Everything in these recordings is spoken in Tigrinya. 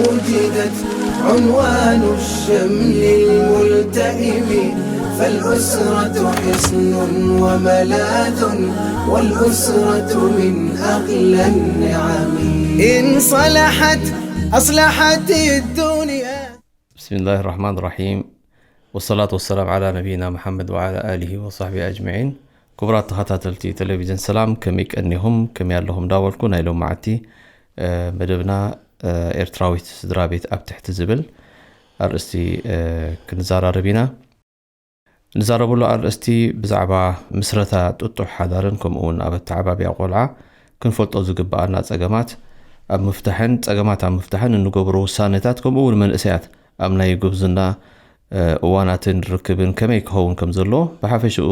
وجدت عنوان الشمل الملتئم، فالأسرة حصن وملاذ، والأسرة من أغلى النعم. إن صلحت أصلحت الدنيا. ብስሚላህ ራሕማን ራሒም፣ ወሰላቱ ወሰላም ዓላ ነቢይና መሓመድ ወዓላ ኣሊሂ ወሳሕቢ ኣጅመዒን። ክቡራት ተኸታተልቲ ቴሌቪዥን ሰላም፣ ከመይ ቀኒኹም? ከመይ ኣለኹም? እንዳበልኩ ናይ ሎም መዓልቲ መደብና ኤርትራዊት ስድራ ቤት ኣብ ትሕቲ ዝብል ኣርእስቲ ክንዘራረብ ኢና። ንዛረበሉ ኣርእስቲ ብዛዕባ ምስረታ ጥጡሕ ሓዳርን ከምኡ እውን ኣብ ኣተዓባብያ ቆልዓ ክንፈልጦ ዝግበኣና ጸገማት ኣብ ምፍታሕን ጸገማት ኣብ ምፍታሕን እንገብሮ ውሳነታት ከምኡ እውን መንእሰያት ኣብ ናይ ጉብዝና እዋናትን ርክብን ከመይ ክኸውን ከም ዘለዎ ብሓፈሽኡ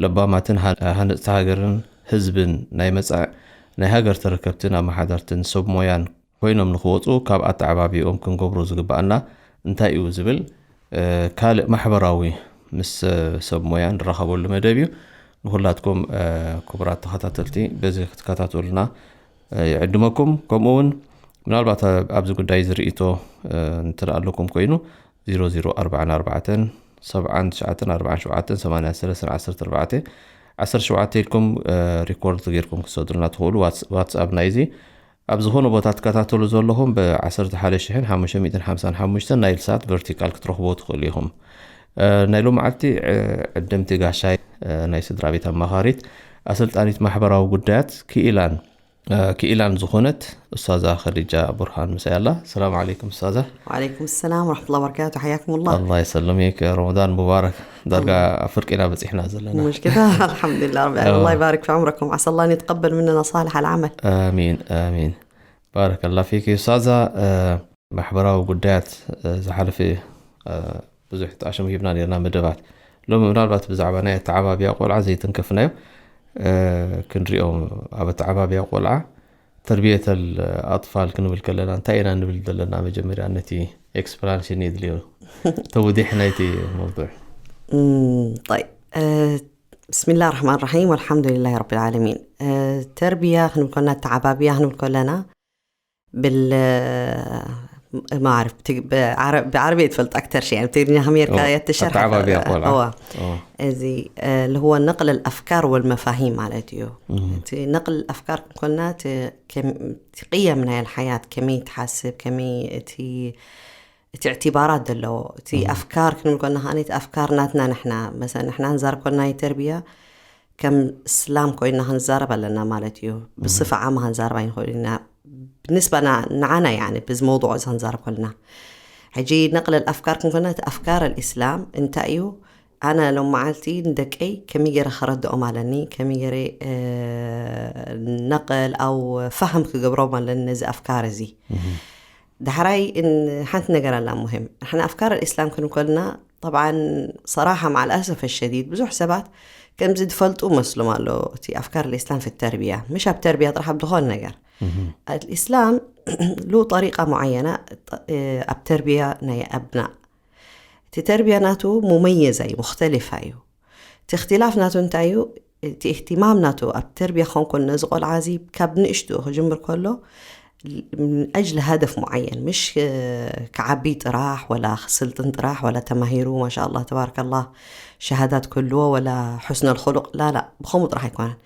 ለባማትን ሃነፅቲ ሃገርን ህዝብን ናይ መጻኢ ናይ ሃገር ተረከብትን ኣመሓደርትን ሰብ ሞያን ኮይኖም ንክወፁ ካብ ኣተዓባቢኦም ክንገብሮ ዝግበኣና እንታይ እዩ ዝብል ካልእ ማሕበራዊ ምስ ሰብ ሞያ ንራኸበሉ መደብ እዩ። ንኩላትኩም ክቡራት ተኸታተልቲ በዚ ክትከታተሉና ይዕድመኩም። ከምኡ እውን ምናልባት ኣብዚ ጉዳይ ዝርእቶ እንተ ኣለኩም ኮይኑ 0044 7947 13 ኢልኩም ሪኮርድ ገይርኩም ክሰዱልና ትኽእሉ። ዋትስኣፕ ናይዚ ኣብ ዝኾነ ቦታ ትከታተሉ ዘለኹም ብ11,555 ናይል ሳት ቨርቲካል ክትረኽቦ ትኽእሉ ኢኹም። ናይ ሎመዓልቲ ዕድምቲ ጋሻይ ናይ ስድራ ቤት ኣማኻሪት ኣሰልጣኒት ማሕበራዊ ጉዳያት ክኢላን ክኢላን ዝኾነት ኡስታዛ ኸዲጃ ቡርሃን ምሳይ ኣላ። ሰላም ዓለይኩም ኡስታዛ። وعليكم السلام ورحمة الله وبركاته. حياكم الله. ኣላህ የሰልምክ። ረመዳን ሙባረክ። ዳርጋ ኣብ ፍርቂና በፂሕና ዘለና። مش كده؟ الحمد لله رب العالمين. الله يبارك في عمركم. عسى الله أن يتقبل مننا صالح العمل. ኣሚን ኣሚን። ባረከላ ፊክ ኡስታዛ። ማሕበራዊ ጉዳያት ዝሓለፈ ብዙሕ ጣዕሽም ሂብና ነርና መደባት። ሎሚ ምናልባት ብዛዕባ ናይ ኣተዓባብያ ቆልዓ ዘይተንከፍናዮ ክንሪኦም ኣብ ኣተዓባብያ ቆልዓ ተርቢየተል ኣጥፋል ክንብል ከለና እንታይ ኢና ንብል ዘለና? መጀመርያ ነቲ ኤክስፕላንሽን የድልዮ ተውዲሕ ናይቲ መውዱዕ። طيب. بسم الله الرحمن الرحيم والحمد لله رب العالمين. ተርቢያ ክንብል ከለና ኣተዓባብያ ክንብል ከለና ብል ما أعرف ብዓረብያ ትፈልጥ ኣክተር ሽ ብትግርኛ ከመይ ጌርካ የትሸርሕ ኣተዓባብያ ቆልዓ እዚ اللي هو نقل الأفكار والمفاهيم ማለት እዩ። እቲ نقل الأفكار ክንኮልና እቲ ቅየም ናይ الحياة ከመይ ትሓስብ ከመይ እቲ እቲ اعتبارات ዘለዎ እቲ ኣፍካር ክንብል ኮና ከኣ እቲ ኣፍካር ናትና ንሕና መሰ ንሕና ንዛረብ ኮና ናይ ተርቢያ ከም እስላም ኮይና ክንዛረብ ኣለና ማለት እዩ። ብስፋ ዓማ ክንዛረብ ኣይንኽእል ኢና። ብንስባ ንዓና ያኒ ብዚ መውضوع እዚ ክንዛረብ ከለና ሕጂ ነቅል ኣፍካር ክንኮና እቲ ኣፍካር الإسلام እንታይ እዩ? ኣነ ሎም መዓልቲ ንደቀይ ከመይ ገይረ ከረድኦም ኣለኒ ከመይ ገይረ ነቅል ኣው ፋህም ክገብሮም ኣለኒ ነዚ ኣፍካር እዚ። ዳሕራይ ሓንቲ ነገር ኣላ ሙሂም ንሕና ኣፍካር الإسلام ክንብል ከለና طبعا صراحة مع الأسف الشديد ብዙሕ ሰባት ከምዚ ዝፈልጡ መስሎም ኣሎ እቲ ኣፍካር الإسلام في التربية مش ኣብ ተርቢያ ጥራሕ ኣብ ዝኾነ ነገር الإسلام له طريقة معينة ኣብ ተርቢያ ናይ ኣብናእ እቲ ተርቢያ ናቱ مميزة እዩ مختلفة እዩ እቲ اختلاف ናቱ እንታይ እዩ እቲ اهتمام ናቱ ኣብ ተርቢያ ክኾን ከሎ ነዚ ቆልዓ እዚ ካብ ንእሽቱ ክጅምር ከሎ من أجل هدف معين مش ክዓቢ ጥራሕ ولا ክስልጥን ጥራሕ ولا ተማሂሩ ما شاء الله تبارك الله شهادات ክህልዎ ولا حسن الخلق لا لا ብኸምኡ ጥራሕ ኣይኮነን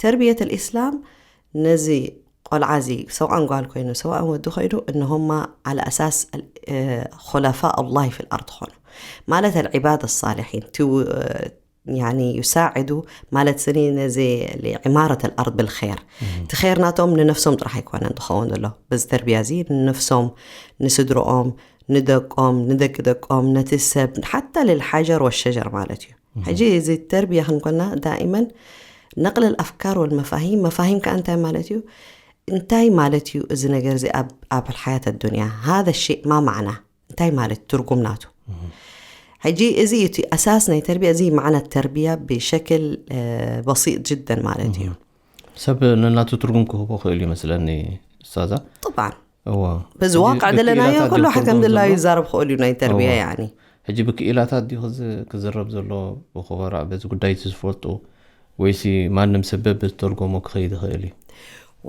ተርቢየት الإسلام ነዚ ቆልዓ እዚ ሰብኣን ጓል ኮይኑ ሰብኣን ወዲ ኮይኑ እነሆማ على أساس خلفاء الله في الأرض ኾኑ ማለት العباد الصالحين يعني يساعدوا ማለት ስኒ ነዚ عمارة الأرض بالخير እቲ ኸይር ናቶም ንነፍሶም ጥራሕ ኣይኮነን ዝኸውን ዘሎ በዚ ተርቢያ እዚ ንነፍሶም ንስድርኦም ንደቆም ንደቂ ደቆም ነቲ ሰብ حتى للحجر والشجر ማለት እዩ ሕጂ እዚ ተርቢያ ክንኮና دائما نقل الأفكار والمفاهيم مفاهيم ከኣ እንታይ ማለት እዩ እንታይ ማለት እዩ እዚ ነገር እዚ ኣብ الحياة الدنيا هذا الشيء ما معنى እንታይ ማለት ትርጉም ናቱ ሕጂ እዚ እዩ እቲ ኣሳስ ናይ ተርቢያ እዚ ማዕና ተርቢያ ብሸክል በሲጥ ጅደን ማለት እዩ ሰብ ነናቱ ትርጉም ክህቦ ክእል እዩ መስለኒ ኡስታዛ طبعا እዎ በዚ ዋቃዕ ደለናዮ ኩሉ ሓደ ከም ድላዩ ይዛረብ ክእል እዩ ናይ ተርቢያ ያኒ ሕጂ ብክኢላታት ድዩ ክዝረብ ዘሎ ብክበራ በዚ ጉዳይ እቲ ዝፈልጡ ወይሲ ማንም ሰብ በብዝተርጎሞ ክኸይድ ይኽእል እዩ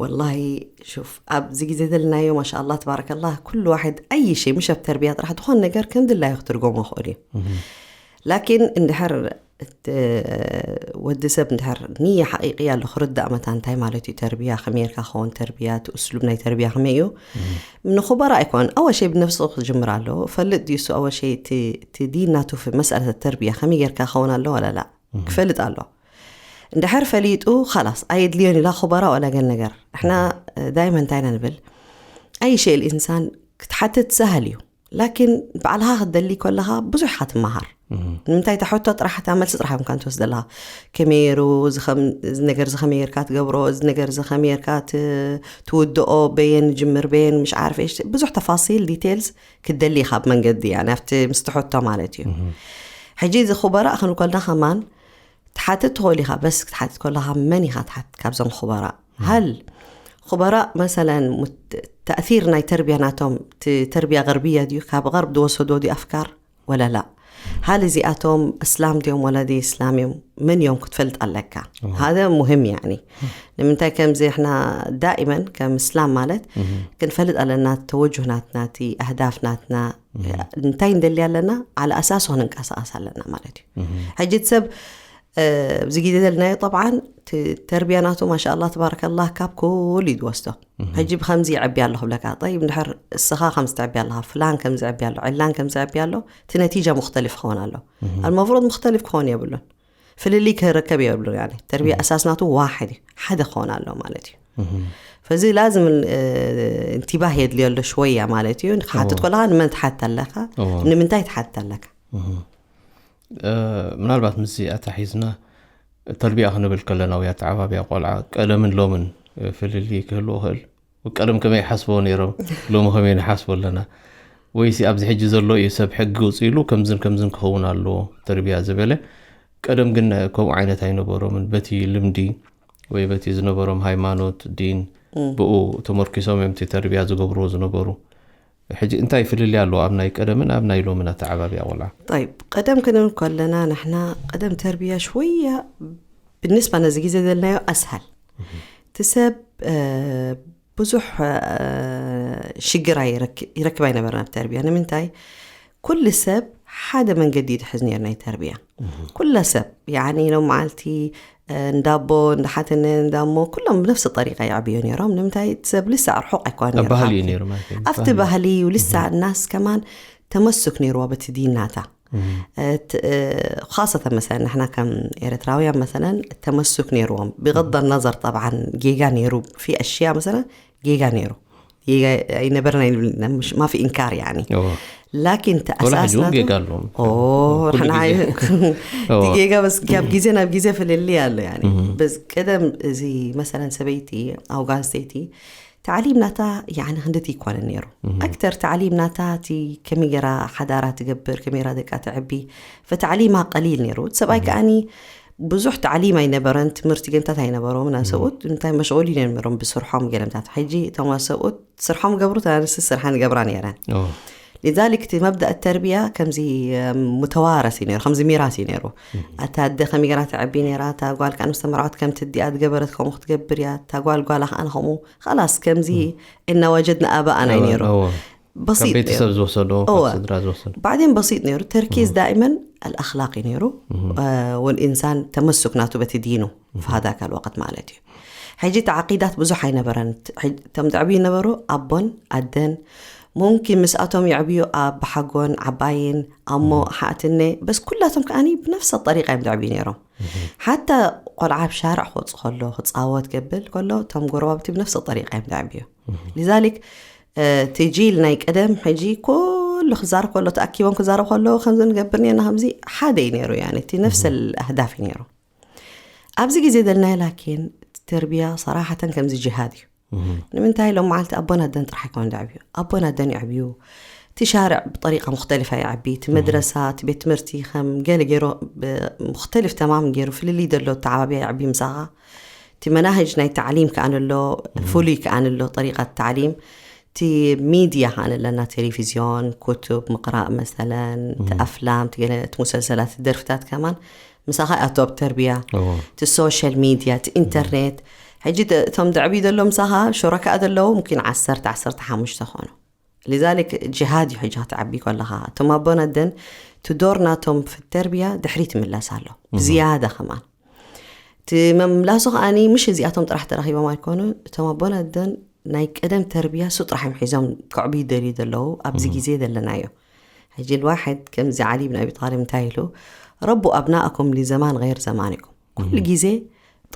ወላሂ ሹፍ፣ ኣብዚ ግዜ ዘለናዮ ማሻኣላ ተባረከላ፣ ኩሉ ዋሕድ ኣይ ሸይ፣ ምሽ ኣብ ተርቢያ ጥራሕ ዝኾን ነገር ከም ድላዩ ክትርጎሞ ይኽእል እዩ። ላኪን እንድሕር እቲ ወዲ ሰብ እንድሕር ንየ ሓቂቂ ኣሎ ክርዳእ መታ እንታይ ማለት እዩ ተርቢያ፣ ከመይ ጌርካ ክኸውን ተርቢያ፣ እቲ እስሉብ ናይ ተርቢያ ከመይ እዩ ንኹበራ ኣይኮን ኣወሸይ ብነፍሱ ክጅምር ኣሎ። ፈልጥ ድዩ እሱ ኣወሸይ እቲ እቲ ዲን ናቱ ፍ-፣ መስኣለት ተርቢያ ከመይ ጌርካ ክኸውን ኣሎ ወላ ላ ክፈልጥ ኣሎ። እንድሕር ፈሊጡ ኻላስ ኣየድልዮን ኢላ ኹበራ ወላ ገል ነገር። ንሕና ዳይመን እንታይ ኢና ንብል? ኣይ ሸይ ኢንሳን ክትሓትት ሰሃል እዩ። ላኪን ባዕልኻ ክትደሊ ከለኻ ብዙሕ ኢኻ ትመሃር። ንምንታይ እታ ሕቶ ጥራሕ እታ መልሲ ጥራሕ ኢኻ ትወስድ ዘለኻ። ከመይ ገይሩ እዚ ከም-፣ እዚ ነገር እዚ ከመይ ጌርካ ትገብሮ፣ እዚ ነገር እዚ ከመይ ጌርካ ት-፣ ትውድኦ፣ በየን ጅምር፣ በየን ምሽ ዓርፍ እሽ፣ ብዙሕ ተፋሲል ዲቴልስ ክትደሊ ኢኻ ኣብ መንገዲ፣ ያኒ ኣብቲ ምስ ትሕቶ ማለት እዩ። ሕጂ እዚ ኹበራ ክንብል ከለና ከማን ትሓትት ትኽእል ኢኻ፣ በስ ክትሓትት ከለኻ መን ኢኻ ትሓትት ካብዞም ኹበራ? ሃል ኹበራ መሰለን ሙት-፣ ተእሲር ናይ ተርቢያ ናቶም፣ እቲ ተርቢያ ገርብያ ድዩ፣ ካብ ገርብ ዝወሰዶ ድዩ ኣፍካር ወላ ላ? ሃል እዚኣቶም እስላም ድዮም ወላ ደይ እስላም እዮም? መን እዮም ክትፈልጥ ኣለካ። ሃደ ሙሂም ያኒ። ንምንታይ ከምዚ እሕና ዳኢመን ከም እስላም ማለት ክንፈልጥ ኣለና፣ ተወጅህ ናትና፣ እቲ ኣህዳፍ ናትና፣ እንታይ እንደሊ ኣለና፣ ዓለ ኣሳሱ ክንንቀሳቐስ ኣለና ማለት እዩ። ሕጂ እቲ ሰብ፣ እ፣ ኣብዚ ግዜ ዘለናዮ ጠብዓን እቲ ተርቢያ ናቱ ማሻኣላ ተባረከላ ካብ ኩሉ እዩ ዝወስዶ። ሕጂ ብከምዚ ይዕቢ ኣለኹ ብለካ። ጠይብ፣ እንድሕር እስኻ ከምዚ ትዕቢ ኣለኻ፣ ፍላን ከምዚ ይዕቢ ኣሎ፣ ዕላን ከምዚ ይዕቢ ኣሎ፣ እቲ ነቲጃ ሙኽተሊፍ ክኸውን ኣሎ። ኣልመፍሩድ ሙኽተሊፍ ክኸውን የብሉን። ፍልልይ ክርከብ የብሉን። ያኒ ተርቢያ ኣሳስ ናቱ ዋሕድ እዩ፣ ሓደ ክኸውን ኣሎ ማለት እዩ። ፈዚ ላዝም፣ እ፣ እንትባህ የድልዮ ኣሎ ሽወያ ማለት እዩ። ንክሓትት ከለኻ ንመን ትሓትት ኣለካ? እዎ። ንምንታይ ትሓትት ኣለካ? እ፣ ምናልባት ምስዚ ኣታሒዝና ተርቢያ ክንብል ከለና ወይ ኣተዓባብያ ቆልዓ ቀደምን ሎምን፣ እ፣ ፍልልይ ክህልዎ ይኽእል። ቀደም ከመይ ይሓስብዎ ነይሮም፣ ሎሚ ከመይ ንሓስቦ ኣለና? ወይሲ ኣብዚ ሕጂ ዘሎ እዩ ሰብ ሕጊ ውፅእ ኢሉ ከምዝን ከምዝን ክኸውን ኣለዎ ተርቢያ ዝበለ? ቀደም ግን ከምኡ ዓይነት ኣይነበሮምን። በቲ ልምዲ ወይ በቲ ዝነበሮም ሃይማኖት፣ ዲን፣ ብኡ ተመርኪሶም እዮም እቲ ተርቢያ ዝገብርዎ ዝነበሩ። ሕጂ እንታይ ፍልልይ ኣለዎ ኣብ ናይ ቀደምን ኣብ ናይ ሎምን ኣተዓባብያ ቆልዓ? ጠይብ፣ ቀደም ክንብል ከለና ንሕና ቀደም ተርቢያ ሽወያ ብንስባ ነዚ ግዜ ዘለናዮ ኣስሃል። እቲ ሰብ፣ እ፣ ብዙሕ፣ እ፣ ሽግር ኣይረክ-፣ ይረክብ ኣይነበረን ኣብ ተርቢያ። ንምንታይ? ኩሉ ሰብ ሓደ መንገዲ ይድሕዝ ነይሩ ናይ ተርቢያ። ኩለ ሰብ፣ ያኒ፣ ሎም መዓልቲ፣ እ፣ እንዳቦ፣ እንዳሓትነ፣ እንዳሞ፣ ኩሎም ብነፍሲ ጠሪቃ ይዕብዩ ነይሮም። ንምንታይ? እቲ ሰብ ልሳዕ ርሑቅ ኣይኮነን ኣብ ነይሩ። ባህሊ እዩ ካብቲ ነይሩ ማለት እዩ። ኣብቲ ባህሊ። ባህሊ እዩ። ልሳዕ እናስ ከማን ተመስክ ነይርዎ በቲ ዲናታ። እት-፣ እ፣ ኻሰተን መሰለን ንሕና ከም ኤርትራውያን መሰለን ተመስክ ነይርዎም። ብغض النظر ጠብዓን ጌጋ ነይሩ፣ في أشياء መሰለን ጌጋ ነይሩ። ጌጋ ኣይነበረን ኣይንብልን፣ ምሽ-፣ ማፊ ኢንካር ያኒ። እዎ። ላኪን እቲ ወላ ሕጂ እውን ኣሳስናቱ ጌጋ ኣለዎም። ኦ፣ ኩሉ ንሕና ግዜ። ኣይ-፣ እቲ እዎ። ጌጋ በስ ካብ ግዜ ናብ ግዜ ፍልልይ ኣሎ ያኒ። በስ ቀደም እዚ መሰለን ሰበይቲ፣ ኣው ጓል ኣንስተይቲ፣ ታዕሊም ናታ ያኒ ክንደቲ ይኮነ ነይሩ። ኣክተር ታዕሊም ናታ እቲ ከመይ ገይራ ሓዳራ ትገብር፣ ከመይ ገይራ ደቃ ተዕቢ፣ ፈታዕሊማ ቀሊል ነይሩ። እቲ ሰብኣይ ከኣኒ ብዙሕ ታዕሊም ኣይነበረን፣ ትምህርቲ ገንታት ኣይነበሮም። ናይ ሰብኡት እንታይ መሽغول እዮም ነይሮም ብስርሖም ገለምታት። ሕጂ እቶም ሰብኡት ስርሖም ገብሩ፣ እታ ኣንስቲ ስርሓን ገብራ ነይረን። እዎ። لذلك እቲ መብዳእ ተርቢያ ከምዚ፣ እም፣ ሙተዋረስ እዩ ነይሩ፣ ከምዚ ሚራስ እዩ ነይሩ። ኣታ ኣደ ከመይ ገይራ ተዕቢ ነይራ፣ እታ ጓል ከኣ ምስ ተመርዓወት ከምቲ ኣዲኣ ዝገበረት ከምኡ ክትገብር እያ፣ እታ ጓል ጓላ ከኣ ከምኡ። ኸላስ ከምዚ እና ወጀድና ኣባኣና እዩ ነይሩ። እዎ። በሲጥ ካብ ቤተሰብ ነይሩ። ዝወሰዶ፣ ካብ እወ። ስድራ ዝወሰዶ። بعدين በሲጥ ነይሩ። ተርኪዝ ዳኢመን ኣልኣኽላቅ እዩ ነይሩ። እ፣ ወልኢንሳን ተመሱክ ናቱ በቲ ዲኑ في هذاك الوقت ማለት እዩ። ሕጂ እቲ ዓቂዳት ብዙሕ ኣይነበረን። ሕጂ እቶም ዝዕብዩ ነበሩ ኣቦን ኣደን። ሙምኪን ምስኣቶም የዕብዩ ኣብ ሓጎን ዓባይን፣ ኣሞ፣ ሓእትነ፣ በስ ኩላቶም ከኣኒ ብነፍሰ ጠሪቃ እዮም ዝዕብዩ ነይሮም። ሓታ ቆልዓ ኣብ ሻርዕ ክወጽእ ከሎ፣ ክጻወት ክብል ከሎ፣ እቶም ጎረባብቲ ብነፍሰ ጠሪቃ እዮም ዝዕብዩ። لذلك፣ እ፣ እቲ ጂል ናይ ቀደም ሕጂ ኩሉ ክዛረብ ከሎ፣ ተኣኪቦም ክዛረብ ከሎ፣ ከምዚ ንገብር ነርና፣ ከምዚ ሓደ እዩ ነይሩ፣ ያኒ፣ እቲ ነፍሰ ኣህዳፍ እዩ ነይሩ። ኣብዚ ግዜ ዘለናዮ ላኪን ተርቢያ ሰራሓተን ከምዚ ጅሃድ እዩ። ንምንታይ ሎም መዓልቲ ኣቦን ኣደን ጥራሕ ኣይኮነን ዝዕብዩ? ኣቦን ኣደን ይዕብዩ። እቲ ሻርዕ ብጠሪቃ ሙኽተሊፋ ይዕቢ። እቲ መድረሳ፣ እቲ ቤት ትምህርቲ ከም ገለ ገይሩ ብ-፣ ሙኽተሊፍ ተማም ገይሩ ፍልልይ ዘሎ ተዓባብያ ይዕቢ ምሳኻ። እቲ መናህጅ ናይ ታዕሊም ከኣ ኣሎ፣ ፍሉይ ከኣ ኣሎ፣ ጠሪቃት ታዕሊም። እቲ ሚድያ ከኣ ኣለና፣ ቴሌቪዝዮን፣ ኩቱብ ምቕራእ መሰለን፣ እቲ ኣፍላም፣ እቲ ገለ፣ እቲ ሙሰልሰላት፣ እቲ ደርፍታት ከማን ምሳኻ ይኣቱ ኣብ ተርቢያ። እዎ። እቲ ሶሻል ሚድያ፣ እቲ ኢንተርኔት፣ ሕጂ ደ- እቶም ድዕብዩ ዘለዉ ምሳኻ ሸረካኣ ዘለዉ ሙኪን ዓሰርተ ዓሰርተ ሓሙሽተ ኾኑ። ሊዛሊክ ጅሃድ እዩ። ሕጂ ክትዓቢ ከለኻ እቶም ኣቦን ኣደን ትዶር ናቶም ተርቢያ ድሕሪ ትምለስ ኣሎ ብዝያዳ ከማን እቲ መምላሱ ከኣኒ ምሽ እዚኣቶም ጥራሕ ተረኺቦም ኣይኮኑ። እቶም ኣቦን ኣደን ናይ ቀደም ተርቢያ ሱ ጥራሕ እዮም ሒዞም ክዕብዩ ደልዩ ዘለዉ ኣብዚ ግዜ ዘለናዮ። ሕጂ ልዋሕድ ከምዚ ዓሊ ብን ኣቢ ጣሊብ እንታይ ኢሉ፣ ረቡ ኣብናእኩም ሊዘማን ገይር ዘማኒኩም። ኩሉ ግዜ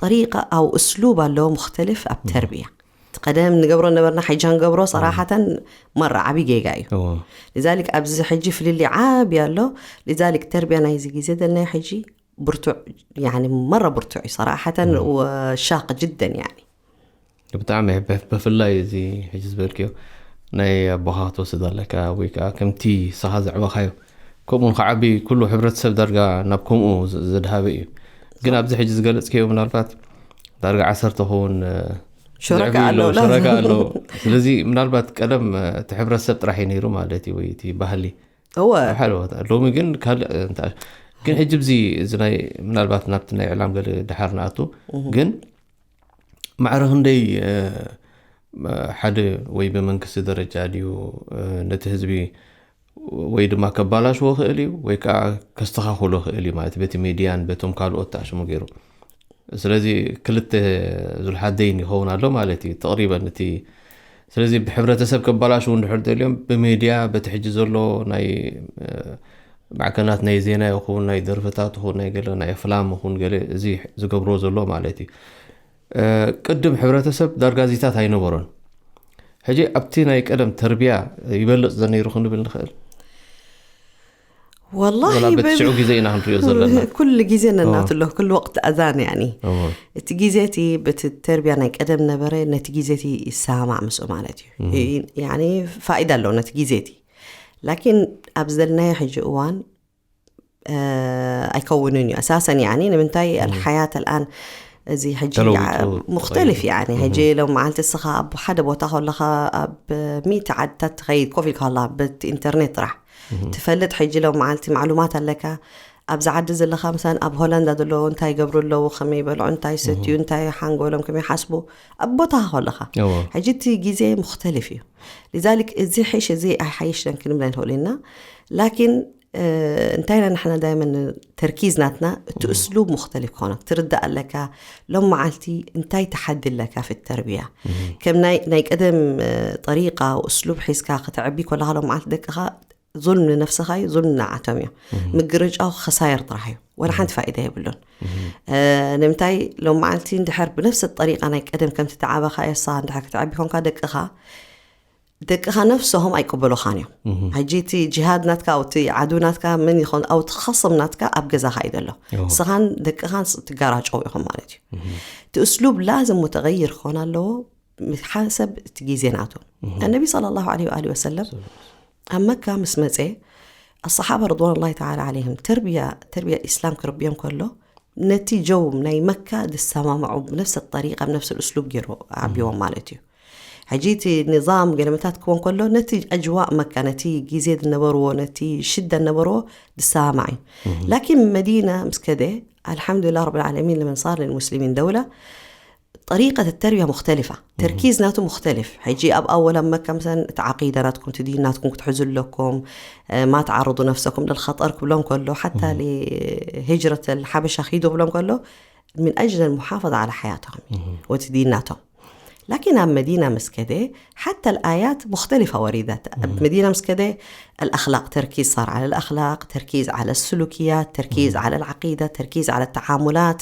ጠሪቃ ኣው እስሉብ ኣለዎ ሙክተልፍ ኣብ ተርቢያ። እቲ ቀደም ንገብሮ ነበርና ሕጂ ንገብሮ ሰራሓተን መራ ዓብዪ ጌጋ እዩ። እዎ። ሊዛሊክ ኣብዚ ሕጂ ፍልልይ ዓብዪ ኣሎ። ሊዛሊክ ተርቢያ ናይዚ ግዜ ዘለና ሕጂ ብርቱዕ ያኒ መራ ብርቱዕ እዩ ሰራሓተን ወሻቅ ጅደን ያኒ ብጣዕሚ ይሕበ ብፍላይ እዚ ሕጂ ዝበልክዮ ናይ ኣቦኻ ክትወስድ ኣለካ ወይ ከዓ ከምቲ ስኻ ዘዕበኻዮ ከምኡ ንክዓቢ ኩሉ ሕብረተሰብ ዳርጋ ናብ ከምኡ ዝ- ዘድሃበ እዩ። ግን ኣብዚ ሕጂ ዝገለፅክዮ ምናልባት ዳርጋ ዓሰርተ ኸውን እ፣ ሸረካ ዘዕብዩ ኣሎ ኣለዉ፣ ላ- ሸረካ ኣለዉ። ስለዚ ምናልባት ቀደም እ፣ እቲ ሕብረተሰብ ጥራሕ እዩ ነይሩ ማለት እዩ ወይ እቲ ባህሊ እወ ሓደ ቦታ ሎሚ ግን ካልእ እንተ ግን ሕጂ ብዚ እዚ ናይ ምናልባት ናብቲ ናይ ዕላም ገለ ድሓር ንኣቱ ግን ማዕረ ክንደይ እ፣ ሓደ ወይ ብመንግስቲ ደረጃ ድዩ እ፣ ነቲ ህዝቢ ወይ ድማ ከባላሽዎ ክእል እዩ ወይ ከዓ ከስተኻኽሎ ክእል እዩ ማለት በቲ ሚድያን በቶም ካልኦት ተኣሽሙ ገይሩ። ስለዚ ክልተ ዙልሓት ደይን ይኸውን ኣሎ ማለት እዩ ተቕሪበን እቲ ስለዚ ብሕብረተሰብ ከባላሽው እንድሕር ደልዮም ብሚድያ በቲ ሕጂ ዘሎ ናይ እ፣ ማዕከናት ናይ ዜና ይኹን ናይ ደርፍታት ይኹን ናይ ገለ ናይ ኣፍላም ይኹን ገለ እዚ ዝገብሮ ዘሎ ማለት እዩ። እ፣ ቅድም ሕብረተሰብ ዳርጋዚታት ኣይነበሮን። ሕጂ ኣብቲ ናይ ቀደም ተርቢያ ይበልፅ ዘነይሩ ክንብል ንኽእል ወላሂ ወላ በቲ በብ- ሽዑ ግዜ ኢና ክንሪኦ ዘለና። ኩሉ ግዜ ነናቱ ኣሎ ኩሉ ወቅት ኣዛን ያኒ እዎ። እቲ ግዜ እቲ በቲ ተርቢያ ናይ ቀደም ነበረ ነቲ ግዜ እቲ ይሰማማዕ ምስኡ ማለት እዩ። ያኒ ፋይዳ ኣለዎ ነቲ ግዜ እቲ ላኪን ኣብ ዘለናዮ ሕጂ እዋን እ፣ ኣይከውንን እዩ ኣሳሰን ያኒ ንምንታይ ኣልሓያት ኣልኣን እዚ ሕጂ ተለዊጡ ዓ- ሙክተልፍ ተቐይሩ። ያኒ ሕጂ ሎም መዓልቲ እስኻ ኣብ ሓደ ቦታ ከለኻ ኣብ ሚእቲ ዓድታት ትኸይድ ኮፍ ኢልካ ከላ በቲ ኢንተርኔት ጥራሕ ትፈልጥ ሕጂ ሎም መዓልቲ ማዕሉማት ኣለካ ኣብዚ ዓዲ ዘለኻ ምሳን ኣብ ሆላንዳ ዘለዉ እንታይ ይገብሩ ኣለዉ ከመይ ይበልዑ እንታይ ይሰትዩ እንታይ ሓንጎሎም ከመይ ይሓስቡ ኣብ ቦታኻ ከለኻ እዎ። ሕጂ እቲ ግዜ ሙክተልፍ እዩ ሊዛሊክ እዚ ሕሽ እዚ ኣይሓይሽ ደን ክንብል ኣይንኽእሉ ኢና ላኪን እ፣ እንታይ ኢና ንሕና ዳይመን ተርኪዝ ናትና እቲ እስሉብ ሙክተሊፍ ክኾነ ክትርዳእ ኣለካ ሎም መዓልቲ እንታይ ተሓዲ ኣለካ ፊ ተርቢያ ከም ናይ ናይ ቀደም እ፣ ጠሪቃ እስሉብ ሒዝካ ከተዕቢ ከለካ ሎም መዓልቲ ደቅኻ ዙልም ንነፍስኻ እዩ ዙልም ንዓቶም እዩ ምግርጫው ክሳየር ጥራሕ እዩ ወላ ሓንቲ ፋይዳ የብሉን እ፣ ንምንታይ ሎም መዓልቲ እንድሕር ብነፍሰ ጠሪቃ ናይ ቀደም ከምቲ ተዓበኻ የሳ እንድሕር ከተዕቢ ኮንካ ደቅኻ ደቅኻ ነፍሶም ኣይቅበሉኻን እዮም ሕጂ እቲ ጅሃድ ናትካ ኣው እቲ ዓዱ ናትካ ምን ይኾን ኣው እቲ ኸስም ናትካ ኣብ ገዛኻ እዩ ዘሎ እዎ። ስኻን ደቅኻን ስ- ትጋራጨው ኢኹም ማለት እዩ እቲ እስሉብ ላዝም ሙተغይር ክኾን ኣለዎ ሓሰብ እቲ ግዜ ናቱ النبي صلى الله عليه وآله وسلم ኣብ መካ ምስ መፀ ኣصሓባ رضوان الله تعالى عليهم ተርቢያ ተርቢያ ኢስላም ክርብዮም ከሎ ነቲ ጀው ናይ መካ ዝሰማምዑ ብነፍሰ ጠሪቃ ብነፍሰ እስሉብ ገይሩ ዓብዎም ማለት እዩ ሕጂ እቲ ንዛም ገለመታት ክወን ከሎ ነቲ ኣጅዋእ መካ ነቲ ግዜ ዝነበርዎ ነቲ ሽዳ ዝነበርዎ ዝሰማማዕ እዩ ላኪን መዲና ምስ ከደ ኣልሓምዱሊላህ ረብ ልዓለሚን ለመን ሳር ልልሙስሊሚን ደውላ طريقة التربية مختلفة تركيز ናቱ مختلف ሕጂ ኣብ ኣወል ኣብ መካ ምሳን እቲ ዓቂዳ ናትኩም እቲ ዲን ናትኩም ክትሕዙ ኣለኩም ما تعرضوا نفسكم للخطر ክብሎም ከሎ ሓታ هجرة الحبشة ኺዱ ክብሎም ከሎ من أجل المحافظة على حياتهم ወቲ ዲን ናቶም لكن ኣብ መዲና ምስ ከደ حتى الآيات مختلفة وردت ኣብ መዲና ምስ ከደ الأخلاق تركيز صار على الأخلاق تركيز على السلوكيات تركيز على العقيدة تركيز على التعاملات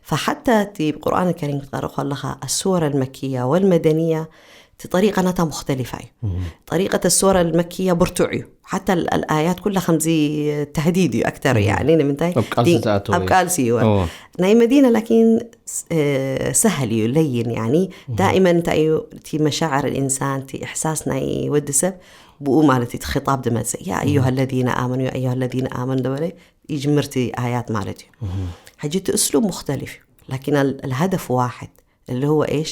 فحتى እቲ ብቁርኣን ከሪም ክትቀርእ ከለኻ السور المكية والمدنية እቲ طريقة ናታ مختلفة እዩ طريقة السور المكية ብርቱዕ እዩ حتى ال- الآيات ኩላ ከምዚ تهديد እዩ أكثر يعني ንምንታይ ኣብ ቃልሲ ዲ- ዝኣተወ ኣብ እዩ። ቃልሲ እዩ እዎ። ናይ መዲና لكن س- እ፣ سهل እዩ لين يعني دائما እንታይ እዩ እቲ مشاعر الإنسان እቲ إحساس ናይ ወዲ ሰብ ብኡ ማለት እቲ خطاب ዝመፅእ يا أيها الذين آمنوا يا أيها الذين آمنوا ደበለ ይጅምር እቲ آيات ማለት እዩ ሕጂ እቲ أسلوب مختلف እዩ لكن ال- الهدف واحد اللي هو إيش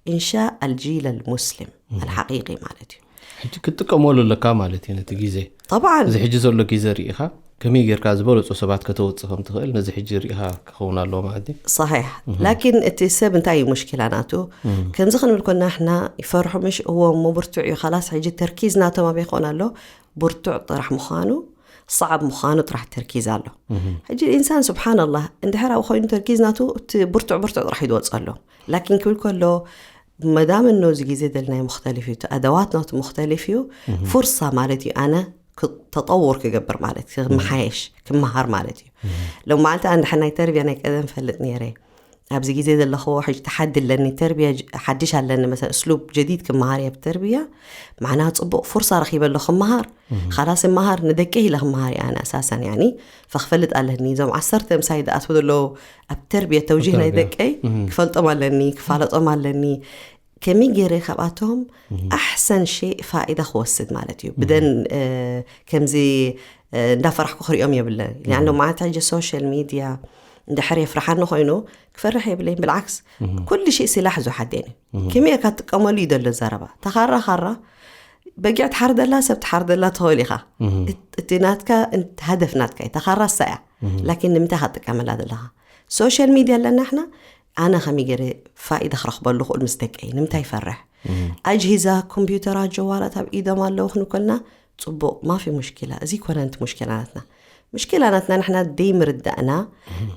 إنشاء الجيل المسلم الحقيقي ማለት እዩ ሕጂ ክትጥቀመሉ ኣለካ ማለት እዩ ነቲ ግዜ طبعا እዚ ሕጂ ዘሎ ግዜ ርኢኻ ከመይ ጌርካ ዝበለጹ ሰባት ከተውጽእ ከም ትኽእል ነዚ ሕጂ ርኢኻ ክኸውን ኣለዎ ማለት እዩ። صحيح. ላኪን እቲ ሰብ እንታይ እዩ ሙሽኪላ ናቱ? ከምዚ ክንብል ኮና ንሕና ይፈርሑ ምሽ እዎ እሞ ብርቱዕ እዩ፣ ካላስ ሕጂ ተርኪዝ ናቶም ኣበይ ክኾን ኣሎ? ብርቱዕ ጥራሕ ምዃኑ፣ صعب ምዃኑ ጥራሕ ተርኪዝ ኣሎ። ሕጂ ኢንሳን ስብሓንላህ እንድሕር ኣብኡ ኮይኑ ተርኪዝ ናቱ እቲ ብርቱዕ ብርቱዕ ጥራሕ ይድወፅ ኣሎ። ላኪን ክብል ከሎ መዳም እኖ እዚ ግዜ ደልናይ ሙክተሊፍ እዩ፣ ኣደዋት ናቱ ሙክተሊፍ እዩ። ፍርሳ ማለት እዩ ኣነ ተጠውር ክገብር ማለት ክመሓየሽ ክመሃር ማለት እዩ። ሎም መዓልቲ ኣንድሐ ናይ ተርቢያ ናይ ቀደም ፈልጥ ነይረ። ኣብዚ ግዜ ዘለኹዎ ሕጂ ተሓዲ ኣለኒ፣ ተርቢያ ሓድሽ ኣለኒ፣ መሰ እስሉብ ጀዲድ ክመሃር እየ ብተርቢያ። ማዕና ፅቡቕ ፍርሳ ረኺበ ኣሎ ክመሃር። ካላስ መሃር ንደቀይ ኢለ ክመሃር እየ ኣነ ኣሳሰን ያኒ። ፈክፈልጥ ኣለኒ እዞም ዓሰርተ ምሳይ ዝኣትዉ ዘለዉ ኣብ ተርቢያ ተውጂህ ናይ ደቀይ ክፈልጦም ኣለኒ፣ ክፋለጦም ኣለኒ። ከመይ ገይረ ካብኣቶም ኣሕሰን ሸይ ፋኢዳ ክወስድ ማለት እዩ። ብደን ከምዚ እንዳፈራሕኩ ክሪኦም የብለን። ያን መዓልቲ ሕጂ ሶሻል ሚድያ እንድሕር የፍርሓኒ ኮይኑ ክፈርሕ የብለይን። ብልዓክስ ኩሉ ሸይ ሲላሕ ዙ ሓዴን እዩ። ከመይ ካ ትጥቀመሉ እዩ ዘሎ ዘረባ። ተኻራ ካራ በጊዕ ትሓርደላ ሰብ ትሓርደላ ትኽእል ኢኻ። እቲ ናትካ ሃደፍ ናትካ እዩ። ተኻራ እሳ እያ። ላኪን ንምንታይ ካ ትጥቀመላ ዘለኻ? ሶሻል ሚድያ ኣለና ሕና። ኣነ ከመይ ገይረ ፋኢዳ ክረኽበሉ ክእል ምስ ደቀይ ንምንታይ ይፈርሕ? ኣጅሂዛ ኮምፒውተራት ጀዋላት ኣብ ኢዶም ኣለዉ ክንከልና ጽቡቕ ማፊ ሙሽኪላ። እዚ ኮነ ነቲ ሙሽኪላ ናትና። ሙሽኪላ ናትና ንሕና ደይ ምርዳእና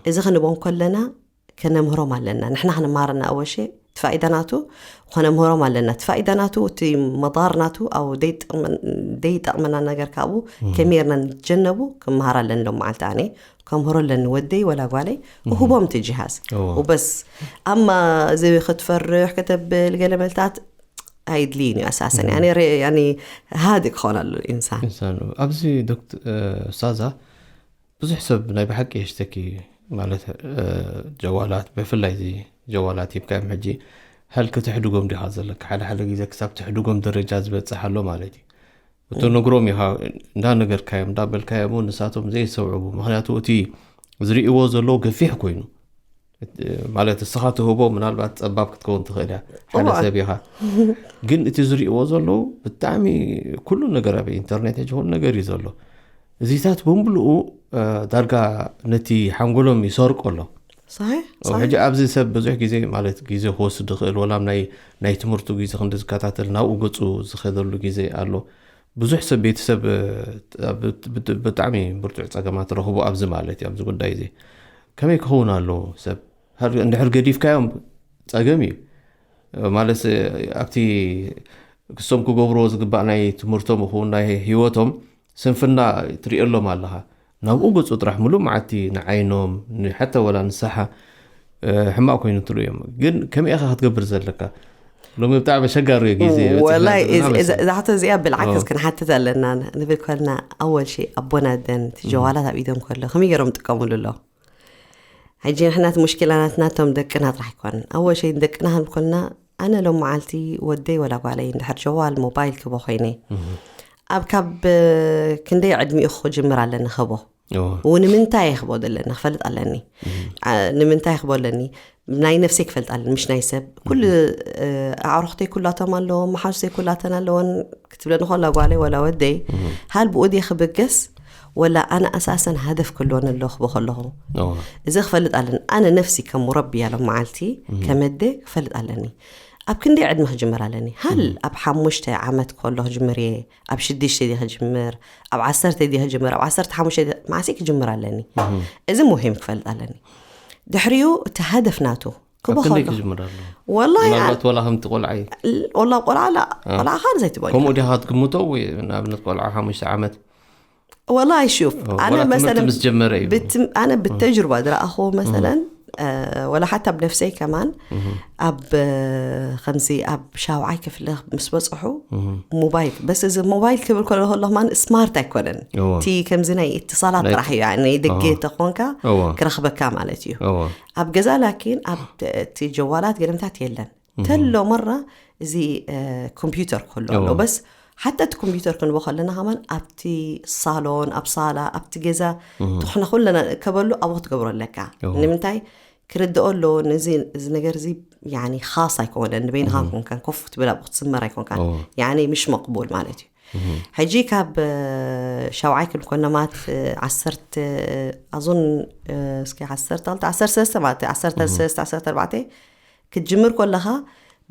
እዚ ክንቦም ከለና ከነምህሮም ኣለና። ንሕና ክንማርና ኣወሸ ትፋኢዳ ናቱ ከነምህሮም ኣለና። ትፋኢዳ ናቱ እቲ መዳር ናቱ ኣብ ደይጠቕመና ነገር ካብኡ ከመይርና ንጀነቡ ክመሃር ኣለኒ ሎም መዓልቲ ኣነ ከምህሮ ኣለኒ ወደይ ወላ ጓለይ እህቦም እቲ ጅሃዝ ወበስ። ኣማ እዚ ክትፈርሕ ከተብል ገለ መልታት ኣይድልይን እዩ ኣሳሰን ያኒ ሃዲ ክኾን ኣሎ ኢንሳን። ኢንሳን ኣብዚ ዶክተር ሳዛ ብዙሕ ሰብ ናይ ብሓቂ የሽተኪ ማለት ጀዋላት ብፍላይ እዚ ጀዋላት ሂብካ እዮም ሕጂ ሀል ክትሕድጎም ዲኻ ዘለካ ሓደ ሓደ ግዜ ክሳብ ትሕድጎም ደረጃ ዝበፅሕ ኣሎ ማለት እዩ። እቶ ነግሮም ኢኻ እንዳነገርካዮም እንዳበልካዮም ንሳቶም ዘይሰውዕቡ ምክንያቱ እቲ ዝርእዎ ዘለዉ ገፊሕ ኮይኑ ማለት እስኻ ትህቦ ምናልባት ጸባብ ክትከውን ትኽእል እያ ሓደ ሰብ ኢኻ ግን እቲ ዝርእዎ ዘለዉ ብጣዕሚ ኩሉ ነገር ኣብ ኢንተርኔት ሕጂ ኩሉ ነገር እዩ ዘሎ እዚታት ብምልኡ ዳርጋ ነቲ ሓንጎሎም ይሰርቆ ኣሎ ሕጂ ኣብዚ ሰብ ብዙሕ ግዜ ማለት ግዜ ክወስድ ዝኽእል ወላ ናይ ናይ ትምህርቱ ግዜ ክንዲ ዝከታተል ናብኡ ገጹ ዝኸደሉ ግዜ ኣሎ ብዙሕ ሰብ ቤተሰብ ብጣዕሚ ብርቱዕ ጸገማት ረኽቡ ኣብዚ ማለት እዩ ኣብዚ ጉዳይ እዚ ከመይ ክኸውን ኣለዎ ሰብ እንድሕር ገዲፍካዮም ጸገም እዩ ማለት ኣብቲ ክሶም ክገብርዎ ዝግባእ ናይ ትምህርቶም ይኹን ናይ ህይወቶም ስንፍና ትሪእሎም ኣለኻ ናብኡ ገጹ ጥራሕ ሙሉእ መዓልቲ ንዓይኖም ንሓታ ወላ ንሳሓ ሕማቕ ኮይኑ ትርእዮም ግን ከመይ ኢኻ ክትገብር ዘለካ ሎሚ ብጣዕሚ ኣሸጋሪ ግዜ ወላይ እዛ ሕቶ እዚኣ ብልዓክስ ክንሓትት ኣለና ንብል ኮልና ኣወል ሸይ ኣቦና ደን ጀዋላት ኣብ ኢዶም ከሎ ከመይ ገይሮም ጥቀሙሉ ኣሎ ሕጂ ንሕናት ሙሽኪላናትና እቶም ደቅና ጥራሕ ኣይኮነን ኣወል ሸይ ደቅና ክንብል ኮልና ኣነ ሎም መዓልቲ ወደይ ወላ ጓለይ እንድሕር ጀዋል ሞባይል ክቦ ኮይነ ኣብ ካብ ክንደይ ዕድሚኡ ክጅምር ኣለኒ ክቦ እዎ ንምንታይ ክቦ ዘለኒ ክፈልጥ ኣለኒ ንምንታይ ክቦ ኣለኒ ናይ ነፍሰይ ክፈልጥ ኣለኒ ምሽ ናይ ሰብ ኩሉ ኣዕሩኽተይ ኩላቶም ኣለዎም መሓዙተይ ኩላተን ኣለወን ክትብለኒ ከላ ጓለይ ወላ ወደይ ሃል ብኡ ድየ ክብገስ ወላ ኣነ ኣሳሰን ሃደፍ ክህልወኒ ኣሎ ክቦ ከለኹ እዚ ክፈልጥ ኣለኒ ኣነ ነፍሲ ከም ሙረቢ ያሎም መዓልቲ ከመደ ክፈልጥ ኣለኒ ኣብ ክንደይ ዕድመ ክጅምር ኣለኒ ሃል ኣብ ሓሙሽተ ዓመት ከሎ ክጅምር እየ ኣብ ሽዱሽተ ድየ ክጅምር ኣብ ዓሰርተ ድየ ክጅምር ኣብ ዓሰርተ ሓሙሽተ መዓስ ክጅምር ኣለኒ እዚ ሙሂም ክፈልጥ ኣለኒ ድሕሪኡ እቲ ሃደፍ ናቱ ክበኸሎ ወላ ምናልባት ወላ ከምቲ ቆልዓ እዩ ወላ ቆልዓ ላ ቆልዓ ካን ዘይትበል ከምኡ ዲኻ ትግምቶ ወይ ንኣብነት ቆልዓ ሓሙሽተ ዓመት ወላ ይሹፍ ኣነ ወላ ትምህርቲ መሰለን ምስ ጀመረ እዩ ብት- ኣነ ብተጅርባ ዝረኣኹ መሰለን ወላ ሓታ ብነፍሰይ ከማን ኣብ ከምዚ ኣብ ሻውዓይ ክፍለ ምስ በፅሑ ሞባይል በስ እዚ ሞባይል ክብል ከሎ ከሎ ከማን ስማርት ኣይኮነን እዎ። እቲ ከምዚ ናይ እትሳላት ናይ ጥራሕ እዩ ናይ ደገ እዎ። ተኾንካ እዎ። ክረኽበካ ማለት እዩ እዎ። ኣብ ገዛ ላኪን ኣብ እቲ ጀዋላት ገለምታት የለን ተሎ መራ እዚ ኮምፒውተር ከሎ ኣሎ እዎ። በስ ሓታ እቲ ኮምፒውተር ክንቦ ከለና ከማን ኣብቲ ሳሎን ኣብ ሳላ ኣብቲ ገዛ ትሕነ ኩለና ከበሉ ኣብኡ ክትገብሮ ኣለካ እዎ። ንምንታይ ክርድኦ ኣለዎ ነዚ እዚ ነገር እዚ ያኒ ኻስ ኣይኮነን ንበይንኻ ኮንካን ኮፍ ክትብል ኣብኡ ክትስመር ኣይኮንካን እዎ። ያኒ ምሽ መቅቡል ማለት እዩ ሕጂ ካብ ሻውዓይ ክንኮነማት ዓሰርተ ኣዞን እስኪ ዓሰርተ ክልተ ዓሰርተ ሰለስተ ማለት ዓሰርተ ሰለስተ ዓሰርተ ኣርባዕተ ክትጅምር ከለኻ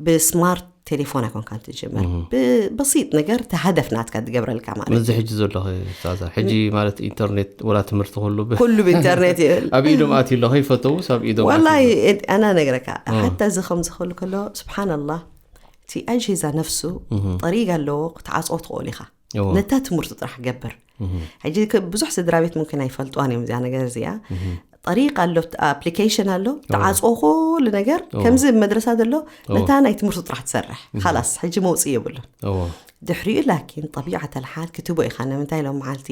ብስማርት ቴሌፎን ኣይኮንካን ትጅምር። ብበሲጥ ነገር ተሃደፍ ናትካ ትገብረልካ ማለት ምዚ ሕጂ ዘለኹ ዛዛ ሕጂ ማለት ኢንተርኔት ወላ ትምህርቲ ኩሉ ብ- ኩሉ ብኢንተርኔት ይብል ኣብ ኢዶም ኣትዩ ኣሎ ከይፈተውስ ኣብ ኢዶም ወላሂ ኣትዩ ኣሎ። ኣነ ነግረካ ሓታ እዚ ከም ዝኽእል ከሎ ስብሓንላህ እቲ ኣጅሂዛ ነፍሱ ጠሪግ ኣለዎ ክትዓፅዎ ትኽእል ኢኻ እዎ። ነታ ትምህርቱ ጥራሕ ገብር ሕጂ ከ- ብዙሕ ስድራ ቤት ምምክን ኣይፈልጥዋን እዮም እዚኣ ነገር እዚኣ ጠሪቅ ኣሎ ኣፕሊኬሽን ኣሎ ተዓፅዎ ኩሉ ነገር ከምዚ መድረሳ ዘሎ ነታ ናይ ትምህርቱ ጥራሕ ትሰርሕ ካላስ ሕጂ መውፅእ የብሉን እዎ። ድሕሪኡ ላኪን ጠቢዓት ኣልሓል ክትቦ ኢኻ ንምንታይ ሎም መዓልቲ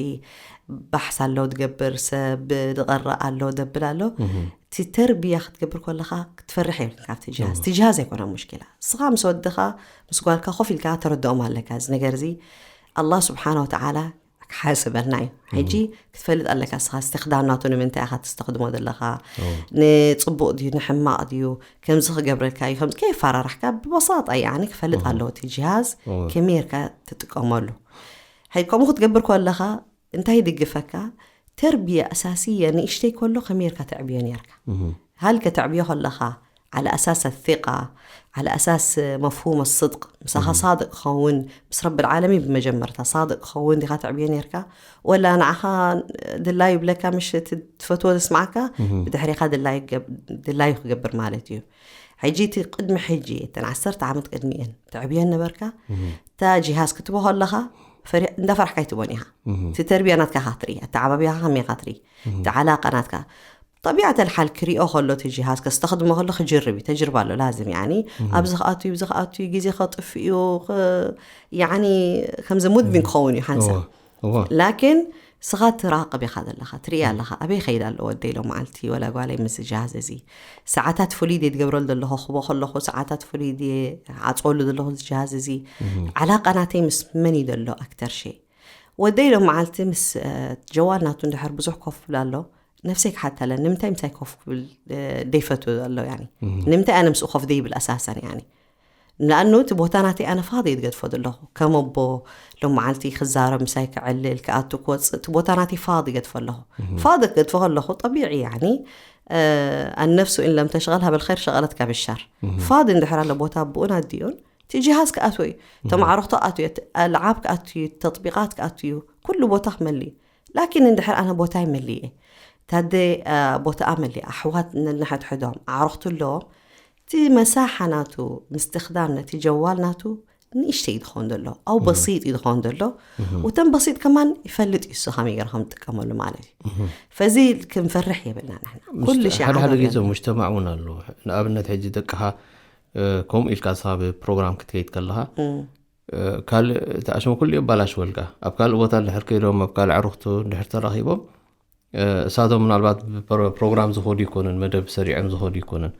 ባሕስ ኣሎ ትገብር ሰብ ድቐረ ኣሎ ደብል ኣሎ እቲ ተርቢያ ክትገብር ከለኻ ክትፈርሕ የብልን ካብቲ ጅሃዝ እቲ ጅሃዝ ኣይኮነ ሙሽኪላ እስኻ ምስ ወድኻ ምስ ጓልካ ኮፍ ኢልካ ተረድኦም ኣለካ እዚ ነገር እዚ ኣላህ ስብሓን ወተዓላ ክሓስበልና እዩ ሕጂ ክትፈልጥ ኣለካ እስኻ እስትክዳም ናቱ ንምንታይ ኢኻ ትስተክድሞ ዘለኻ ንፅቡቅ ድዩ ንሕማቅ ድዩ ከምዚ ክገብረልካ እዩ ከምዚ ከይፈራራሕካ ብበሳጣ ያኒ ክፈልጥ ኣለዎ እቲ ጅሃዝ ከመይ ጌርካ ትጥቀመሉ ሕጂ ከምኡ ክትገብር ከለኻ እንታይ ይድግፈካ ተርቢያ ኣሳስየ ንእሽተይ ከሎ ከመይ ጌርካ ተዕብዮ ነርካ ሃል ከተዕብዮ ከለኻ على أساس الثقة على أساس مفهوم الصدق ምሳኻ صادق ክኸውን ምስ رب العالمين ብመጀመርታ صادق ክኸውን ዲኻ ተዕብዮ ነርካ ወላ ንዓኻ ድላዩ ይብለካ ምሽ እቲ ትፈትዎ ዘስማዓካ ብድሕሪኻ ድላዩ ክገብ- ድላዩ ክገብር ማለት እዩ ሕጂ እቲ ቅድሚ ሕጂ እተን ዓሰርተ ዓመት ቅድሚኤን ተዕብየን ነበርካ እታ ጂሃዝ ክትቦ ከለኻ ፈሪ- እንዳፈራሕካ ኣይትቦን ኢኻ እቲ ተርቢያ ናትካ ኢኻ ትርኢ ኣተዓባቢያኻ ከመይ ኢኻ ትርኢ እቲ ዓላቃ ናትካ طبيعة الحال ክሪኦ ከሎ እቲ ጂሃዝ ከስተኽድሞ ከሎ ክጅርብ እዩ ተጅርባ ኣሎ ላዝም ያኒ ኣብዚ ክኣቱ እዩ እዚ ክኣቱ እዩ ግዜ ከጥፍ እዩ ክ- ያኒ ከምዚ ሙድቢን ክኸውን እዩ ሓንሳብ እዎ። እዎ። ላኪን ስኻ ትራቅብ ኢኻ ዘለኻ ትርኢ ኣለኻ ኣበይ ከይድ ኣሎ ወደይ ሎ መዓልቲ ወላ ጓለይ ምስ ጃሃዝ እዚ ሰዓታት ፍሉይ ደ ትገብረሉ ዘለኹ ክቦ ከለኹ ሰዓታት ፍሉይ ደ ዓፅወሉ ዘለኹ እዚ ጃሃዝ እዚ ዓላቃ ናተይ ምስ መን እዩ ዘሎ ኣክተር ሸ ወደይ ሎ መዓልቲ ምስ እ፣ ጀዋል ናቱ እንድሕር ብዙሕ ኮፍ ብላ ኣሎ ነፍሰይ ክሓተለ ንምንታይ ምሳይ ኮፍ ክብል እ፣ ደይፈቱ ኣሎ ያኒ ንምንታይ ኣነ ምስኡ ኮፍ ደይብል ኣሳሰን ያኒ ንኣኑ እቲ ቦታ ናተይ ኣነ ፋዶ እየ ዝገድፎ ዘለኹ ከም ኣቦ ሎም መዓልቲ ክዛረብ ምሳይ ክዕልል ክኣቱ ክወፅእ እቲ ቦታ ናተይ ፋዶ ይገድፎ ኣለኹ ፋዶ ክገድፎ ከለኹ ጠቢዒ ያኒ ኣነፍሱ ኢን ለም ተሽቐል ሃበል ኸይር ሸቐለት ካብ ሻር ፋዶ እንድሕር ኣሎ ቦታ ብኡን ኣዲኡን እቲ ጅሃዝ ክኣትዎ እዩ ተማዕረኽቶ ኣትዮ ኣልዓብ ክኣትዩ ተጥቢቃት ክኣትዩ ኩሉ ቦታ ክመሊ ላኪን እንድሕር ኣነ ቦታ ይመሊ እየ ታደ ቦታኣ መሊ ኣሕዋት ነንሕድሕዶም ኣዕረኽቱ ኣለዎም እቲ መሳሓ ናቱ ምስትኽዳም ነቲ ጀዋል ናቱ ንእሽተይ እዩ ዝኸውን ዘሎ ኣው በሲጥ እዩ ዝኸውን ዘሎ ወተን በሲጥ ከማን ይፈልጥ እዩ እሱ ከመይ ገይሩ ከም ዝጥቀመሉ ማለት እዩ ፈዚ ክንፈርሕ የብልና ንሕና ኩሉ ሺ ሓደ ሓደ ዓመት ግዜ ሙጅተማዕ እውን ኣሎ ንኣብነት ሕጂ ደቅኻ እ፣ ከምኡ ኢልካ ስኻ ብፕሮግራም ክትከይድ ከለኻ እ፣ ካልእ እቲ ኣሽሙ ኩሉ የባላሽወልካ ኣብ ካልእ ቦታ እንድሕር ከይዶም ኣብ ካልእ ዕሩኽቱ እንድሕር ተራኺቦም እ፣ እሳቶም ምናልባት ብፕሮ- ፕሮግራም ዝኸዱ ይኮኑን መደብ ሰሪዖም ዝኸዱ ይኮኑን